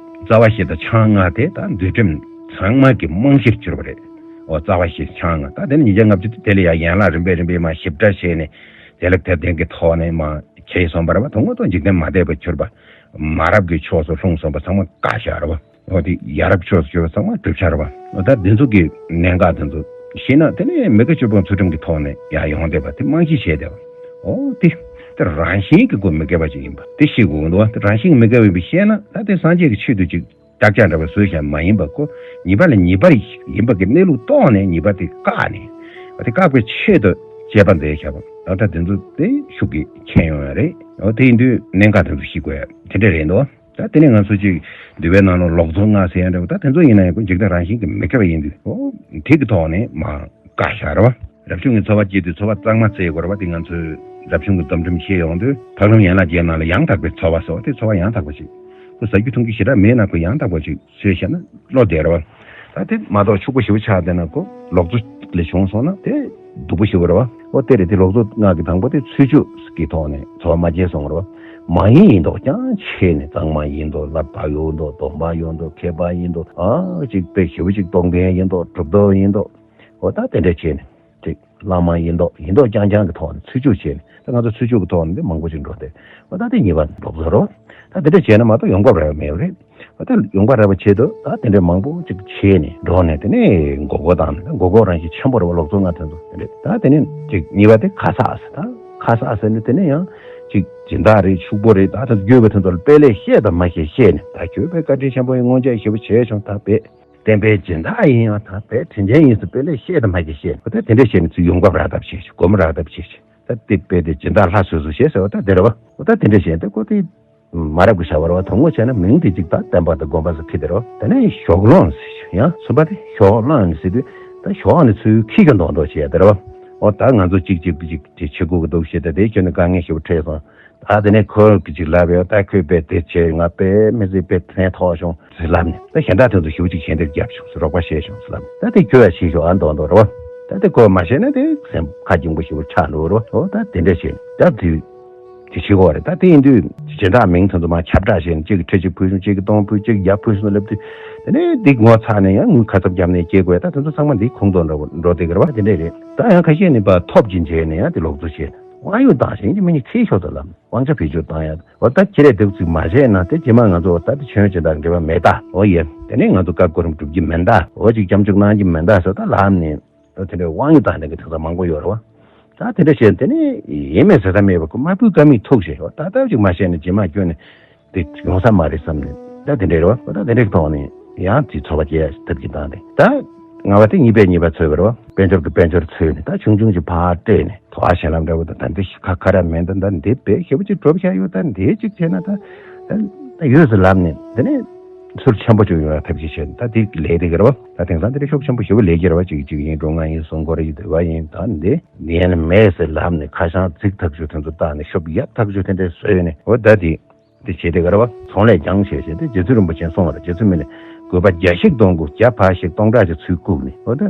རྩ་བ་བཞི་དང་ཆང་ལྔ་དེ་ད་འདུལ་ཁྲིམས་ཚང་མ་གི་རྨང་གཞིར་གྱུར་པ་རེད། འོ་རྩ་བ་བཞི་ཆང་ལྔ། ད་དེ་ནི་ཉིས་བརྒྱ་ལྔ་བཅུ་དེ་དེ་ལ་ཡང་ཡན་ལག་རིམ་པས་རིམ་པས་མར་ཞིབ་ཕྲ་བྱས་ནས་དེ་ལ་དེར་ལྡན་གྱི་ཐོག་ནས་མར་འཁྱེར་སོང་བ་རེད་པ། དོན་དངོས་ཐོག་འཇིག་རྟེན་མ་དད་པར་གྱུར་པ། མ་རབས་ཀྱི་ཕྱོགས་སུ་ལྷུང་སོང་བ་ཚང་མ་བཀག་བཞག་རེད་པ། འོ་དེ་ཡ་རབས་ཕྱོགས་སུ་གྱུར་པ་ཚང་མ་བསྒྲུབ་བྱ་རེད་པ། འོ་ད་འདི་ཚོ་གི་གནད་འགག་དེ་ཚོ་ཤེས་ན་དེ་ནས་མི་དགེ་བཅུ་སྤོང་ཚུལ་ཁྲིམས་ཀྱི་ཐོག་ནས་ཡར་ཡོང་བསྡད་པ་དེ་རྨང་གཞི་བྱས་བསྡད་པ། འོ་དེ་དེ་རང་བཞིན་གྱི་ཁོ་མི་དགེ་བ་ཅིག་ཡིན་པ་དེ་ཤེས་དགོས་ཀྱི་འདུག་པ། དེ་རང་བཞིན་གྱི་མི་དགེ་བ་ཡིན་པ་ཤེས་ན་ད་དེ་སངས་རྒྱས་ཀྱི་ཆོས་དེ་ཅིག་བདག་ཅག་འདྲ་བའི་བཟོས་བཞག་མ་ཡིན་པ། ཁོ་ཉེས་པ་ལ་ཉེས་པ་ཡིན་པ་གི་གནས་ལུགས་རྟོགས་ནས་ཉེས་པ་དེ་བཀག་ནས། འོ་དེ་བཀག་པའི་ཆེད་དུ་བཅས་པ་མཛད་བཞག་པ། འོ་ད་དེ་ཚོ་དེ་ཤུགས་ཀྱིས་མཁྱེན་ཡོང་ཡ་རེད། འོ་དེ་ཡིན་དུས་གནད་འགག་དེ་ཚོ་ཤེས་དགོས་ཡ་དེ་འདྲ་རེད་འདུག། ད་དེ་ནས་ང་ཚོ་ཅིག་འདུལ་བའི་ནང་ལ་ལོག་རྫོགས་ལྔ་ཟེར་ཡ་འདྲ་བོ། ད་དེ་ཚོ་ཡིན་ན་ཡང་ཁོ་འཇིག་རྟེན་རང་བཞིན་གྱིས་མི་དགེ་བ་ཡིན་དུས། འོ་དེ་གི་ཐོག་ནས་མར་བཀག་བཞག་རེད་པ། རབ་བྱུང་གི་འཚོ་བ་སྐྱེལ་དུས་འཚོ་བ་གཙང་མ་བཙལ་དགོས་རེད་པ། དེ་ང་ཚོས་རབ་བྱུང་གི་སྡོམ་ཁྲིམས་ཤེས་ཡོང་དུས་འཕགས་ལམ་ཡན་ལག་བརྒྱད་ནང་ལ་ཡང་དག་པའི་འཚོ་བ་ཟེར་བ་དེ་འཚོ་བ་ཡང་དག་པ་ཞིག། ཁོ་ཟ་རྒྱུ་འཐུང་རྒྱུ་ཞེ་དྲག་མེད་ན་ཁོ་ཡང་དག་པ་ཞིག་བཟོས་བཞག་ན་བློ་བདེ་རེད་པ། ད་དེ་མ་གཏོགས་ཕྱུག་པོ་ཞེ་པོ་ཆགས་བསྡད་ན་ཁོ་ལོག་རྫོགས་ལས་བྱུང་སོང་ན་དེ་སྡུག་པོ་ཞེ་པོ་རེད་པ། འོ་དེ་རེད། དེ་ལོག་རྫོགས་ལྔ་གི་དང་པོ་དེ་ཚུལ་འཆོས་ཀྱི་ཐོག་ནས་འཚོ་བ་མ་སྐྱེལ་སོང་རེད་པ། མ་ཡིན་ཡིན་མདོག་ཀྱང་བྱས་ནས། གཙང་མ་ཡིན་མདོག། བསླབ་པ་ཡོད་མདོག། སྡོམ་པ་ཡོད་མདོག། མཁས་པ་ཡིན་མདོག། ཨ་ཅིག་དཔེ་ཞེ་པོ་ཅིག་སྟོང་པ་ཡིན་མདོག། གྲུབ་ཐོབ་ཡིན་མདོག། འོ་ད་དེ་འདྲ་བྱས་ནས། ཅིག་བླ་མ་ཡིན་མདོག། ཡིན་མདོག་རྐྱང་རྐྱང་གི་ཐོག་ནས་ཚུལ་འཆོས་བྱས་ནས། ད་ང་ཚོ་ཚུལ་འཆོས་ཀྱི་ཐོག་ནས་འདི་མང་པོ་ཅིག་འགྲོ་སྟེ། འོ་ད་དེ་ཉེས་པ་ལོག་བཟོ་རོགས། ད་དེ་འདྲ་བྱས་ན་མ་གཏོགས་ཡོང་འབབ་རག་ཡ་མེད་པ་རེད། འོ་ད་ཡོང་འབབ་རག་པ་ཆེད་དུ་ད་དེ་འདྲ་མང་པོ་ཅིག་བྱས་ནས་འགྲོ་ནས། དེ་ནས་མགོ་སྐོར་བཏང་ནས། མགོ་སྐོར་རང་བཞིན་ཆེན་པོ་རེད་བ། ལོག་འཚོ་ང་དེ་ཚོ་དེ་འདྲ། ད་དེ་ནས་ཅིག་ཉེས་པ་དེ་ཁ་གསག་ཟེར། ད་ཁ་གསག་ཟེར་ནས་དེ་ནས་ཡང་ཅིག་སྦྱིན་བདག་རེད། ཕྱུག་པོ་རེད། ད་ད་རྒྱུད་པ་དེ་ཚོ་ལ་དཔེ་ལེགས་བཤད་དང་མ་བཤད་བཤད་ནས། ད་ཁྱོད་དཔེ་བཀའ་དྲིན་ཆེན་པོ་ཡིན། སྔོན་ཆད་ཞེ་པོ་བྱས་བྱུང་། ད་དཔེ་བསྟན་པའི་སྦྱིན་བདག་ཡིན་ཡང་། ད་དཔེ་དྲིན་ཅན་ཡིན་ཟེར་དཔེ་ལེགས་བཤད་དང་མ་བཤད་བཤད་ནས། འོ་ད་དེ་འདྲ་བཤད་ནས་ཚུར་ཡོང་འབབ་རག་ཐབས་བྱེད་ཅིག། སྒོར་མོ་རག་ཐབས་བྱེད་ཅིག། ད་དེ་དཔེ་དེ་སྦྱིན་བདག་ལྷ་བཟོས་སོང་ཞེས་ཟེར་བ་ད་དེ་རེད་བ། འོ་ད་དེ་འདྲ་བཤད་ནས་ད་ཁོ་དེ་མ་རབས་ཀྱི་བྱ་བ་རེད་བ། དོན་དངོས་བྱས་ན་མིང་དེ་ཅིག་ད་བསྟན་པ་དང་དགོན་པ་ཟེར་ཁྲིད་དེ་རེད་བ། དེ་ནས་ཞོག་སློང་ཟེར། ཡང་གསུམ་པ་དེ་ཞོག་སློང་ཟེར་དུས། ད་ཞོག་ནས་ཚུར་ཁྱི་གི་མདོག་མདོག་བྱས་དེ་རེད་བ། འོ་ད་ང་ཚོ་གཅིག་གཅིག་གཅིག་དེ་བྱེད་དགོས་ཀྱི་འདུག་ཞེས། ད་དེ་ཁྱོད་ནི་དཀའ་ངལ་ཞེ་པོ་འཕྲད་སོང་། ད་དེ་ནས་ཁོ་གིས་ཅིག་ལབ་ཡོད། ད་ཁོས་དཔེ་དེ་བྱས། ང་དཔེ་མི་སྲིད་དཔེ་ཕན་ཐོགས་བྱུང་ཟེར་ལབ་ནས། ད་གཞན་དག་དོན་དུ་ཞེ་པོ་ཅིག་ཞལ་འདེབས་བརྒྱབ་བྱུང་ཟེར། རོགས་པ་བྱས་བྱུང་ཟེར་ལབ་ནས། ད་དེ་ཁྱོད་ཡ་བྱེད་ཤོག་ཨ་མདོག་མདོག་རེད་བ། ད་དེ་ཁོས་མ་བྱས་ན་དེ་སེམས་ཁ་སྐྱེངས་པོ་ཞེ་པོ་ཆགས་འགྲོ་རེད་བ། འོ་ད་དེ་འདྲ་བྱས། ད་དེ་དེ་བྱེད་དགོས་རེད། ད་དེ་ཡིན་དུས་སྦྱིན་བདག་མིང་དེ་ཚོ་མར་ཁྱབ་བསྒྲགས་བྱས་ནས། གཅིག་གིས་ཁྲི་གཅིག་ཕུལ་སོང་། གཅིག་གིས་སྟོང་ཕུལ། གཅིག་གིས་བརྒྱ་ཕུལ་སོང་ལབ་དུས། དེ་ནས་འདི་ངོ་ཚ་ནས་ཡང་ངུ་ཁ་ཚབ་བརྒྱབ་ནས་སྐྱེལ་དགོས། ད་དེ་ཚོ་ཚང་མ་འདི་ཁོང་དུ་འགྲོ་འགྲོ་བསྡད་ཀྱི་རེད་བ། དེ་འདྲ་རེད། ད་ཡང་ཁ་ཤས་ནི་ཕར་ཐོབ་ཀྱིན་བྱས་ནས་ཡང་དེ་ལོག་འཚོ་བྱས་ནས། དབང་ཡོད་བཏང་ཞིང་གི་མི་ཉིད་ཁྱེར་ཤོག་ད་ལབ། དབང་ཆ་བེད་སྤྱོད་བཏང་ཡ། འོ་ད་ཁྱེད་རས་དེ་ཚིག་མ་བྱས་ན་དེ་རྗེས་མ་ང་ཚོ་ད་དེ་ཆོས་བྱེད་དང་འབྲེལ་བ་མེད་ད། འོ་ཡེ། དེ་ནས་ང་ཚོ་བཀའ་གོ་རིམ་སྒྲུབ་ཀྱི་མེད་ད། འོ་ཅིག་སྐྱབས་འཇུག་གནང་གི་མེད་ད་ཟེར་ད་ལབ་ནས། འོ་དེ་འདྲའི་དབང་ཡོད་བཏང་ནས་གི་དེ་ཚོ་མང་པོ་ཡོད་རེད་བ། ད་དེ་འདྲ་བྱས་དེ་ནས་ཡིན་མེད་ཟེར་ས་མེད་པ། ཁོ་མ་ཕུལ་ཀ་མིག་ཐུག་བྱས། འོ་ད་ལྟ་ཅིག་མ་བྱས་ན་རྗེས་མ་སྐྱོན་ནས་དེ་ཡོང་ས་མ་རེད་བསམ་ནས། ད་དེ་འདྲའི་རེད་བ། འོ་ད་དེ་འདྲའི་ཐོག་ནས་ཡང་དེ་ཚོར་བ་སྐྱེ་ཡ་ཐབས་ཀྱིས་བཏང་སྟེ། ད་ལྔ་པ་དེ་གཉིས་པས་གཉིས་པ་འཚོལ་བ་རེད་བ། དཔལ་འབྱོར་གྱིས་དཔལ་འབྱོར་འཚོལ་ནས། ད་ཆུང་ཆུང་ཅིག་ཕར་སྤྲད་ནས། དོ་ཨ་གཞན་ལམ་འདྲ་བོ་དང་། ད་འདི་ཁ་ཁ་ར་མེད་ད། ད་འདི་དཔེ་ཞེ་པོ་ཅིག་གྲུབ་བཞག་ཡོད། ད་འདི་ཅིག་བྱས་ན་ད་ད་ད་ཡོད་ཟེར་ལབ་ནས། དེ་ནས་ཚུར་ཆེན་པོ་ཅིག་ཡོང་བའི་ཐབས་ཤེས་བྱས་ནས། ད་འདི་ལས་དེ་ག་རེད་བ། ད་དེང་སང་འདི་འདྲ་ཤུགས་ཆེན་པོ་ཞེ་པོ་ལས་ཀྱི་རེད་བ། གཅིག་གཅིག་ཡིན། འགྲོ་ལྔ་ཡིན། སྲུང་འཁོར་ཡིན། འདུལ་བ་ཡིན། ད་འདི་འདི་ཡན་མེད་ཟེར་ལབ་ནས། ཁ་བྱང་ཚིག་ཐག་ཆོད་དེ་ཚོ་བཏགས་ནས། ཤོབ་ཡ་ཐག་ཆོད་དེ་འདྲ་བཟོས་ནས། འོ་ད་འདི། དེ་བྱས་དེ་ག་རེད་བ། ཚོང་ལས་རྐྱང་བྱས་བྱས་ཏེ། རྗེ་བཙུན་རིན་པོ་ཆེས་གསུངས་པ་རེད། རྗེ་བཙུན་མི་ལས་དགོས་པ་བརྒྱ་བཤིག་སྟོང་དགུ། བརྒྱ་ཕར་བཤིག་སྟོང་ཕྲག་གཅིག་ཚུར་བཀུག་ནས། འོ་ད་དེ་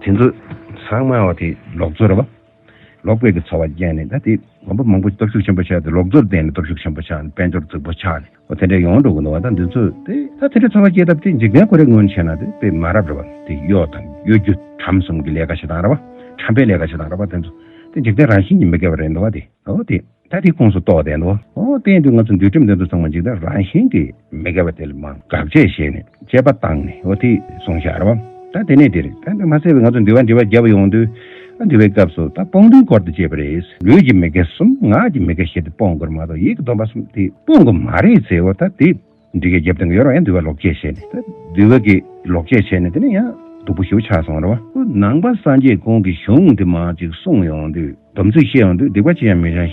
ཚོ་ཚང་མ་འོ་དེ་ལོག་འཚོ་རེད་བ། ལོག་པའི་གི་འཚོ་བ་བསྐྱལ་ནས། ད་དེ་དགོན་པ་མང་པོ་ཞིག་སྟོབས་ཤུགས་ཆེན་པོ་ཆགས་ཏེ། ལོག་འཚོར་བརྟེན་ནས་སྟོབས་ཤུགས་ཆེན་པོ་ཆགས་ནས། དཔལ་འབྱོར་རྫིག་པོ་ཆགས་ནས། འོ་དེ་འདྲ་ཡོང་འགྲོ་གི་འདུག་བ། ད་འདི་ཚོ་དེ་ད་དེ་འདྲ་འཚོ་བ་སྐྱེལ་ཐབས་དེ་འཇིག་རྟེན་ཁོ་རའི་ངོས་ནས་བྱས་ན་དེ་དཔེ་མ་རབས་རེད་བ། དེ་གཡོ་དང་གཡོ་སྒྱུ་ཁྲམ་གསུམ་གྱི་ལས་ཀ་བྱེད་སྟངས་རེད་བ། ཁྲམ་པའི་ལས་ཀ་བྱེད་སྟངས་རེད་བ། དེ་ཚོ་དེ་འཇིག་རྟེན་རང་བཞིན་གྱིས་མི་དགེ་བ་རེད་འདུག་བ། དེ། འོ་དེ། ད་དེ་ཁོངས་སུ་གཏོགས་བསྡད་འདུག། འོ་དེ་ཡིན་དུས་ང་ཚོ་འདུལ་ཁྲིམས་འདི་ཚོ་ཚང་མ་འཇིག་རྟེན་རང་བཞིན་གྱིས་མི་དགེ་བ་དེ་ལ་མར་དགག་བྱ་བྱས་ནས། དཔྱད་པ་བཏང་ནས། འོ་དེ་གསུངས་བཞག་རེད་བ། ད་དེ་ནས་དེ་རེད། ད་འདི་མ་ཟད་པའི་ང་ཚོ་འདུལ་བ་འདྲི་བ་བརྒྱབ་ཡོང་དུས། ཨ་འདུལ་བའི་སྐབས་སུ་ད་སྤོང་ལུས་སྐོར་དུ་བྱས་པ་རེད། ལུས་ཀྱི་མི་དགེ་གསུམ། ངག་གི་མི་དགེ་བཞི་དེ་སྤོང་དགོས་རེད་མ་གཏོགས། ཡིད་ཀྱི་སྡོམ་པ་གསུམ་དེ་སྤོང་དགོས་མ་རེད་ཟེར། འོ་ད་དེ། འདི་གའི་རྒྱབ་སྟེང་གི་ཡོད་ར། ཡང་འདུལ་བ་ལོག་སྤྱོད་བྱས་ནས། ད་འདུལ་བ་གི་ལོག་སྤྱོད་བྱས་ནས། དེ་ནས་ཡང་སྡུག་པོ་ཞེ་པོ་ཆགས་སོང་ར་བ། ཁོ་ནང་པ་སངས་རྒྱས་གོང་གི་གཞུང་འདི་མར་ཅིག་གསུངས་ཡོང་དུས། སྡོམ་ཚིག་བཤད་ཡོང་དུས། སྡིག་པ་ཅི་ཡང་མི་བྱ་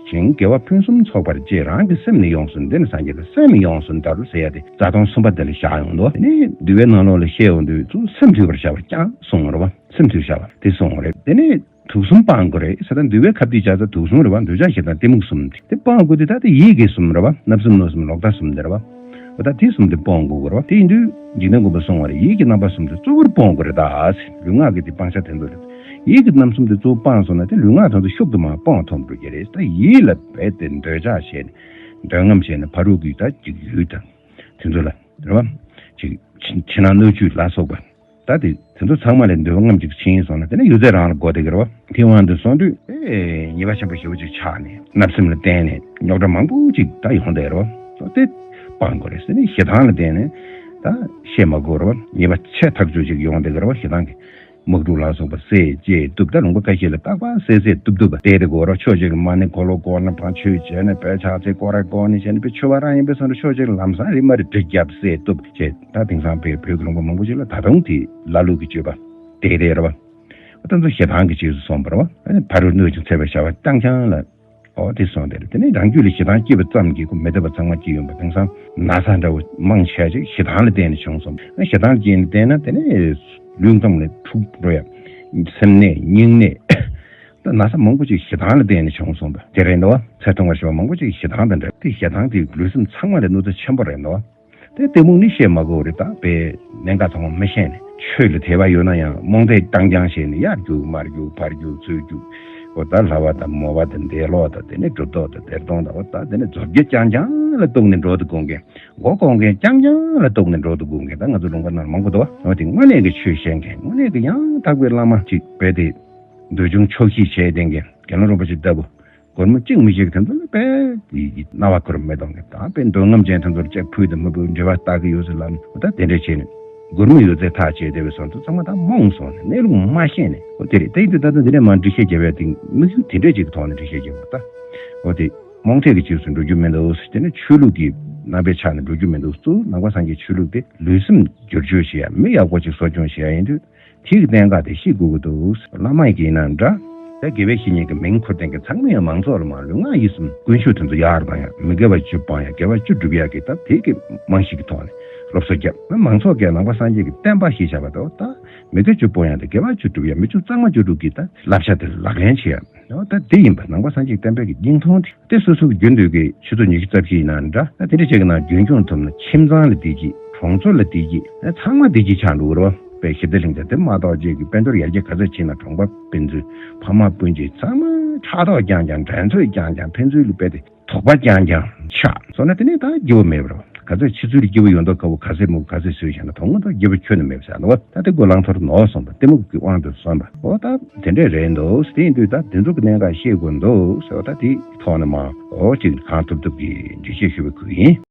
ཞིང་། དགེ་བ་ཕུན་སུམ་ཚོགས་པར་སྤྱད། རང་གི་སེམས་ནི་ཡོངས་སུ་འདུལ། སངས་རྒྱས་ཀྱི་སེམས་ནི་ཡོངས་སུ་འདུལ་ཟེར་ཡ་དེ་རྩ་དོན་གསུམ་པ་དེ་ལ་བཞག་ཡོང་འདུག། དེ་ནས་འདུལ་བའི་ནང་ལོགས་ལ་བཤད་ཡོང་དུས། ཚུར་སེམས་འདུལ་བར་བྱ་བ་རྐྱང་གསུངས་ར་བ། སེམས་འདུལ་བྱ་བ་དེ་གསུངས་རེད། དེ་ནས། དུག་གསུམ་སྤང་དགོས་རེད་ཟེར། ད་འདུལ་བའི་ཁ་ཕྱིར་བྱ་ས་དུག་གསུམ་རེད་བ། འདོད་ཆགས་ཞེ་སྡང་གཏི་མུག་གསུམ་དེ་སྤང་དགོས་དུས། ད་དེ་ཡིད་ཀྱི་གསུམ་རེད་བ། བརྣབ་གསུམ་གནོད་གསུམ་ལོག་ལྟ་གསུམ་དེ་རེད་བ། འོ་ད་དེ་གསུམ་དེ་སྤོང་དགོས་ཀྱི་རེད་བ། དེ་ཡིན་དུས་འཇིག་རྟེན་མགོན་པོས་གསུངས་པ་རེད། ཡིད་ཀྱི་རྣམ་པ་གསུམ་དེ་གཙོ་བོར་སྤོང་དགོས་རེད་ད་ཟེར། ལུས་ངག་གི་དེ་སྤང་བྱ་དེ་ཚོ་རེད། ཡིད་ཀྱི་རྣམ་གསུམ་དེ་གཙོ་བོ་སྤངས་སོང་ན། དེ་ལུས་ངག་དེ་ཚོ་ཤུགས་དུ་མ་སྤོང་ཐུབ་འགྲོ་གི་རེད། ད་ཡིད་ལ་རྦད་དེ་འདོད་ཆགས་བྱས་ནས། འདོད་རྔམ་བྱས་ནས། ཕ་རོལ་གྱི་ད་ཅིག་ཡུལ་དང་དེ་ཚོ་ལ་རེད་བ། ཅིག་ཕྱི་ཕྱི་ནང་སྣོད་བཅུད་ལ་སོགས་པ། ད་དེ་དེ་ཚོ་ཚང་མ་ལས་འདོད་པ་རྔམ་ཅིག་ཕྱིན་སོང་ན། དེ་ནས་ཡོད་ཚད་རང་ལ་འགོ་བསྡད་ཀྱི་རེད་བ། དེ་དབང་དུ་སོང་དུས། ཨེ། ཉེས་པ་ཆེན་པོ་ཞེ་པོ་ཅིག་ཆགས་ནས། བརྣབ་སེམས་ལ་བརྟེན་ནས་རྙོག་དྲ་མང་པོ་ཅིག་ད་ཡོང་བསྡད་རེད་བ། དེ་སྤང་དགོས་རེད་ཟེར་ནས། ཞེ་སྡང་ལ་བརྟེན་ནས་ད་བཤད་མ་དགོས་རེད་བ། ཉེས་པ་ཆེ་ཐག་ཆོད་ཅིག་ཡོང་བསྡད་ཀྱི་རེད་བ། ཞེ་སྡང་གི་དམག་འཁྲུག་ལ་སོགས་པ་བསད་བཅད་གཏུབ། ད་ལུང་པ་ཁ་ཤས་ལ་རྟག་པར་བསད་བསད་གཏུབ་གཏུབ་པ་བསྡད་དེ་དགོས་རེད། ཕྱོགས་གཅིག་ལ་མ་ཎི་འཁོར་ལོ་བསྐོར་ནས་ཕར་ཆོས་བྱས་ནས། དཔེ་ཕྱག་འཚལ་སྐོར་ར་བསྐོར་ནས་བྱས་ནས། དཔེ་ཆོས་པ་རང་ཡིན་པ་སོང་ན་ཕྱོགས་གཅིག་ལ་ལམ་སང་རི་མ་རི་གྲི་བརྒྱབ་བསད་གཏུབ་བྱས། ད་དེང་སང་བོད་བོད་ཀྱི་ལུང་པ་མང་པོ་ཞིག་ལ་ད་དུང་དེ་ལ་ལུག་གི་སྤྱོད་པ་དེ་རེད་རེད་བ། ད་ཚོ་ཞེ་སྡང་གི་རྗེས་སུ་སོང་བ་རེད་བ། ཨ་ནི་ཕ་རོལ་གནོད་ཅིང་འཚེ་བའི་བྱ་བ་རྐྱང་རྐྱང་ལ། ཨོ་དེ་སོང་དེ་རེད། དེ་ནས་རང་རྒྱུད་ལ་ཞེ་སྡང་སྐྱེས་པ་ཙམ་གྱིས་ཁོ་མི་བདེ་བ་ཚང་མ་སྐྱེ་ཡོང་བ། དེང་སང་ན་ཚ་འདྲ་བོ་མང་ཆེ་ཞིག་ཞེ་སྡང་ལ་བརྟེན་ནས་བྱུང་སོང་། ཨ་ཞེ་སྡང་ལ་བརྟེན་ནས་བརྟེན་ན། དེ་ནས་ལུས་ཁམས་ལ་འཁྲུག་འགྲོ་ཡ། སེམས་ནད་སྙིང་ནད། ད་ན་ཚ་མང་པོ་ཅིག་ཞེ་སྡང་ལ་བརྟེན་ནས་བྱུང་སོང་བ་དེ་རེད་འདུག་བ། ཚེ་ཐུང་བ་ཞེས་པ་མང་པོ་ཅིག་ཞེ་སྡང་དང་འདྲ། དེ་ཞེ་སྡང་དེ་ལུས་སེམས་ཚང་མ་ལ་གནོད་འཚེ་ཆེན་པོ་རེད་འདུག་བ། དེ་གཏི་མུག་ནི་བཤད་མ་དགོས་རེད། ད་དཔེ་གནད་འགག་ཚང་མ་མི་ཤེས་ནས། ཆོས་ལ་དད་པ་ཡོད་ན་ཡང་རྨོངས་དད་རྐྱང་རྐྱང་བྱས་ནས། ཡར་རྒྱུག་མར་རྒྱུག་ཕར་རྒྱུག་ཚུར་རྒྱུག། འོ་ད་ལྷ་བ་དང་མོ་བ་དང་འདས་ལོག་དང་དེ་ནས་གྲུབ་ཐོབ་དང་གཏེར་སྟོན་དང་འོ་ད་དེ་ནས་མཛོ་བརྒྱད་རྐྱང་རྐྱང་ལ་གཏུགས་ནས་འགྲོ་དུ་དགོངས་མཁན། མགོ་སྐོར་མཁན་རྐྱང་རྐྱང་ལ་གཏུགས་ནས་འགྲོ་དུ་དགོངས་མཁན་ད་ང་ཚོ་ལུང་པ་ནང་མང་པོ་འདུག་འོ་དེ་དངོས་གནས་ཀྱི་ཆོས་བཤད་མཁན་དངོས་གནས་ཀྱི་ཡང་དག་པའི་བླ་མ་ཅིག་རྦད་དེ་འདོད་ཆུང་ཆོག་ཤེས་བྱས་བསྡད་མཁན་དགེ་སློང་རིན་པོ་ཆེ་ལྟ་བུ། སྒོར་མོ་གཅིག་མི་ཤེས་དེ་ཚོ་ལ་དཔེ་ཡི་གི་རྣ་བ་ཁུར་མི་གཏོང་གི་ད་དཔེ་འདོད་རྔམ་ཅན་དེ་ཚོར་ལྕག་ཕུད་དུ་མི་ཕུད་འབྲེལ་བ་ལྟ་གི་ཡོད་ཟེར་ལབ་ནས་ད་དེ་འདྲ་བྱས་ནས་སྒོར་མོ་ཡོད་ཚད་ཐག་བཅད་བསྡད་པའི་བཟོ་འདུག་ཚང་མ་ད་རྨོངས་སོང་ནས་གནས་ལུགས་མ་ཤེས་ནས་འོ་དེ་རེད། དེ་ཡིན་དུས་ད་ལྟ་འདི་ནས་མར་འགྲེལ་བཤད་རྒྱབ་ཡ་དེ་དམིགས་ཡུལ་དེ་འདྲས་ཅིག་གི་ཐོག་ནས་འགྲེལ་བཤད་རྒྱབ་དགོས་ད། འོ་དེ་རྨོངས་དད་ཀྱི་རྗེས་སུ་འགྲོ་རྒྱུ་མི་འདུག་དེ་ནས་ཆོས་ལུགས་ཀྱི་རྣམ་པའི་ཆ་ནས་འགྲོ་རྒྱུ་མི་འདུག་གཙོ་བོ་ནང་པ་སངས་རྒྱས་ཆོས་ལུགས་དེ་ལུས་སེམས་བསྒྱུར་བཅོས་བྱེད་ཡ་མི་ཡག་པོ་ཅིག་གསོ་སྐྱོང་བྱེད་ཡ་ཡིན་དུས། དེ་གི་གནད་འགག་དེ་ཤེས་དགོས་ཀྱི་འདུག་བླ་མ་ཡི་གེ་ཡིན་ན་འདྲ། ད་དགེ་བའི་བཤེས་གཉེན་གྱི་མིང་འཁུར་མཁན་གྱི་ཚང་མ་ཡང་མང་ཚོགས་ལ་མ་ལུས་ངག་ཡིད་གསུམ་ཀུན་སྤྱོད་དེ་ཚོ་ཡར་སྤང་ཡ་མི་དགེ་བ་བཅུ་སྤང་ཡ་དགེ་བ་བཅུ་སྒྲུབ་ཡ་གི་ད་དེ་གི་རྨང་གཞི་གི་ཐོག་ནས་སློབ་གསོ་རྒྱབ་ན་མང་ཚོགས་ཀྱི་ནང་པ་སངས་རྒྱས་ཀྱི་བསྟན་པ་ཞེས་བྱ་བ་དང་ད་མི་དགེ་བཅུ་སྤོང་ཡ་དང་དགེ་བ་བཅུ་སྒྲུབ་ཡ་མི་བཅུ་གཙང་མ་བཅུ་དྲུག་གི་ད་བསླབ་བྱ་དེ་ལག་ལེན་བྱེད་ཡ། ད་དེ་ཡིན་པ་ནང་པ་སངས་རྒྱས་བསྟན་པའི་གི་སྙིང་ཐུང་དེ། དེ་སོ་སོ་གི་རྒྱུན་དུ་གི་ཆུ་ཚོད་ཉི་ཤུ་རྩ་བཞི་ཡིན་ན་འདྲ། ད་དེ་འདྲ་བྱས་གི་ན་རྒྱུན་སྐྱོང་ཐུབ་ན་ཁྱིམ་ཚང་ལ་བདེ་སྐྱིད་གྲོང་ཚོ་ལ་བདེ་སྐྱིད་ཚང་མ་བདེ་སྐྱིད་ཆགས་འགྲོ་གི་རེད་བ། དཔེ་ཞི་བདེ་གླིང་དང་དེ་མ་གཏོགས་རྗེས་ཀྱི་དཔལ་འབྱོར་ཡར་རྒྱས་ག་ཚོད་ཕྱིན་ན་གྲོང་པ་ཕན་ཚུན་ཕ་མ་སྤུན་མཆེད་ཚང་མ་ཕྲག་དོག་རྐྱང་རྐྱང་འགྲན་རྩོད་རྐྱང་རྐྱང་ཕན་ཚུན་ལ་དཔེ་དེ་དོགས་པ་རྐྱང་རྐྱང་ཆགས་སོང་ན་དེ་ནས་ད་སྐྱིད་པོ་མེད་པ་རེད་བ། ག་ཚོད་ཕྱི་ཚུལ་སྐྱིད་པོ་ཡོད་མདོག་ཁ་པོ་ག་ཚོད་མོ་ག་ཚོད་བཟོས་བཞག་ན་དོན་དངོས་ཐོག་སྐྱིད་པོ་ཁྱོན་ནས་མེད་པ་ཟེར་ནོ། ད་དེ་གོ་ལང་ཐོར་ནོར་སོང་བ་གཏི་མུག་གི་དབང་དུ་སོང་བ་འོ་ད་དེ་འདྲས་རེད་འདུག་དེ་ཡིན་དུས་ད་དེ་ཚོ་གི་གནད་འགག་ཤེས་དགོས་འདུག་ཟེར་བ་ད་དེའི་ཐོག་ནས་མ་འོ་ཅིག་གང་ཐུབ་ཐུབ་ཀྱི་འགྲེལ་བཤད་ཞུ་བའི་ཁུལ་ཡིན།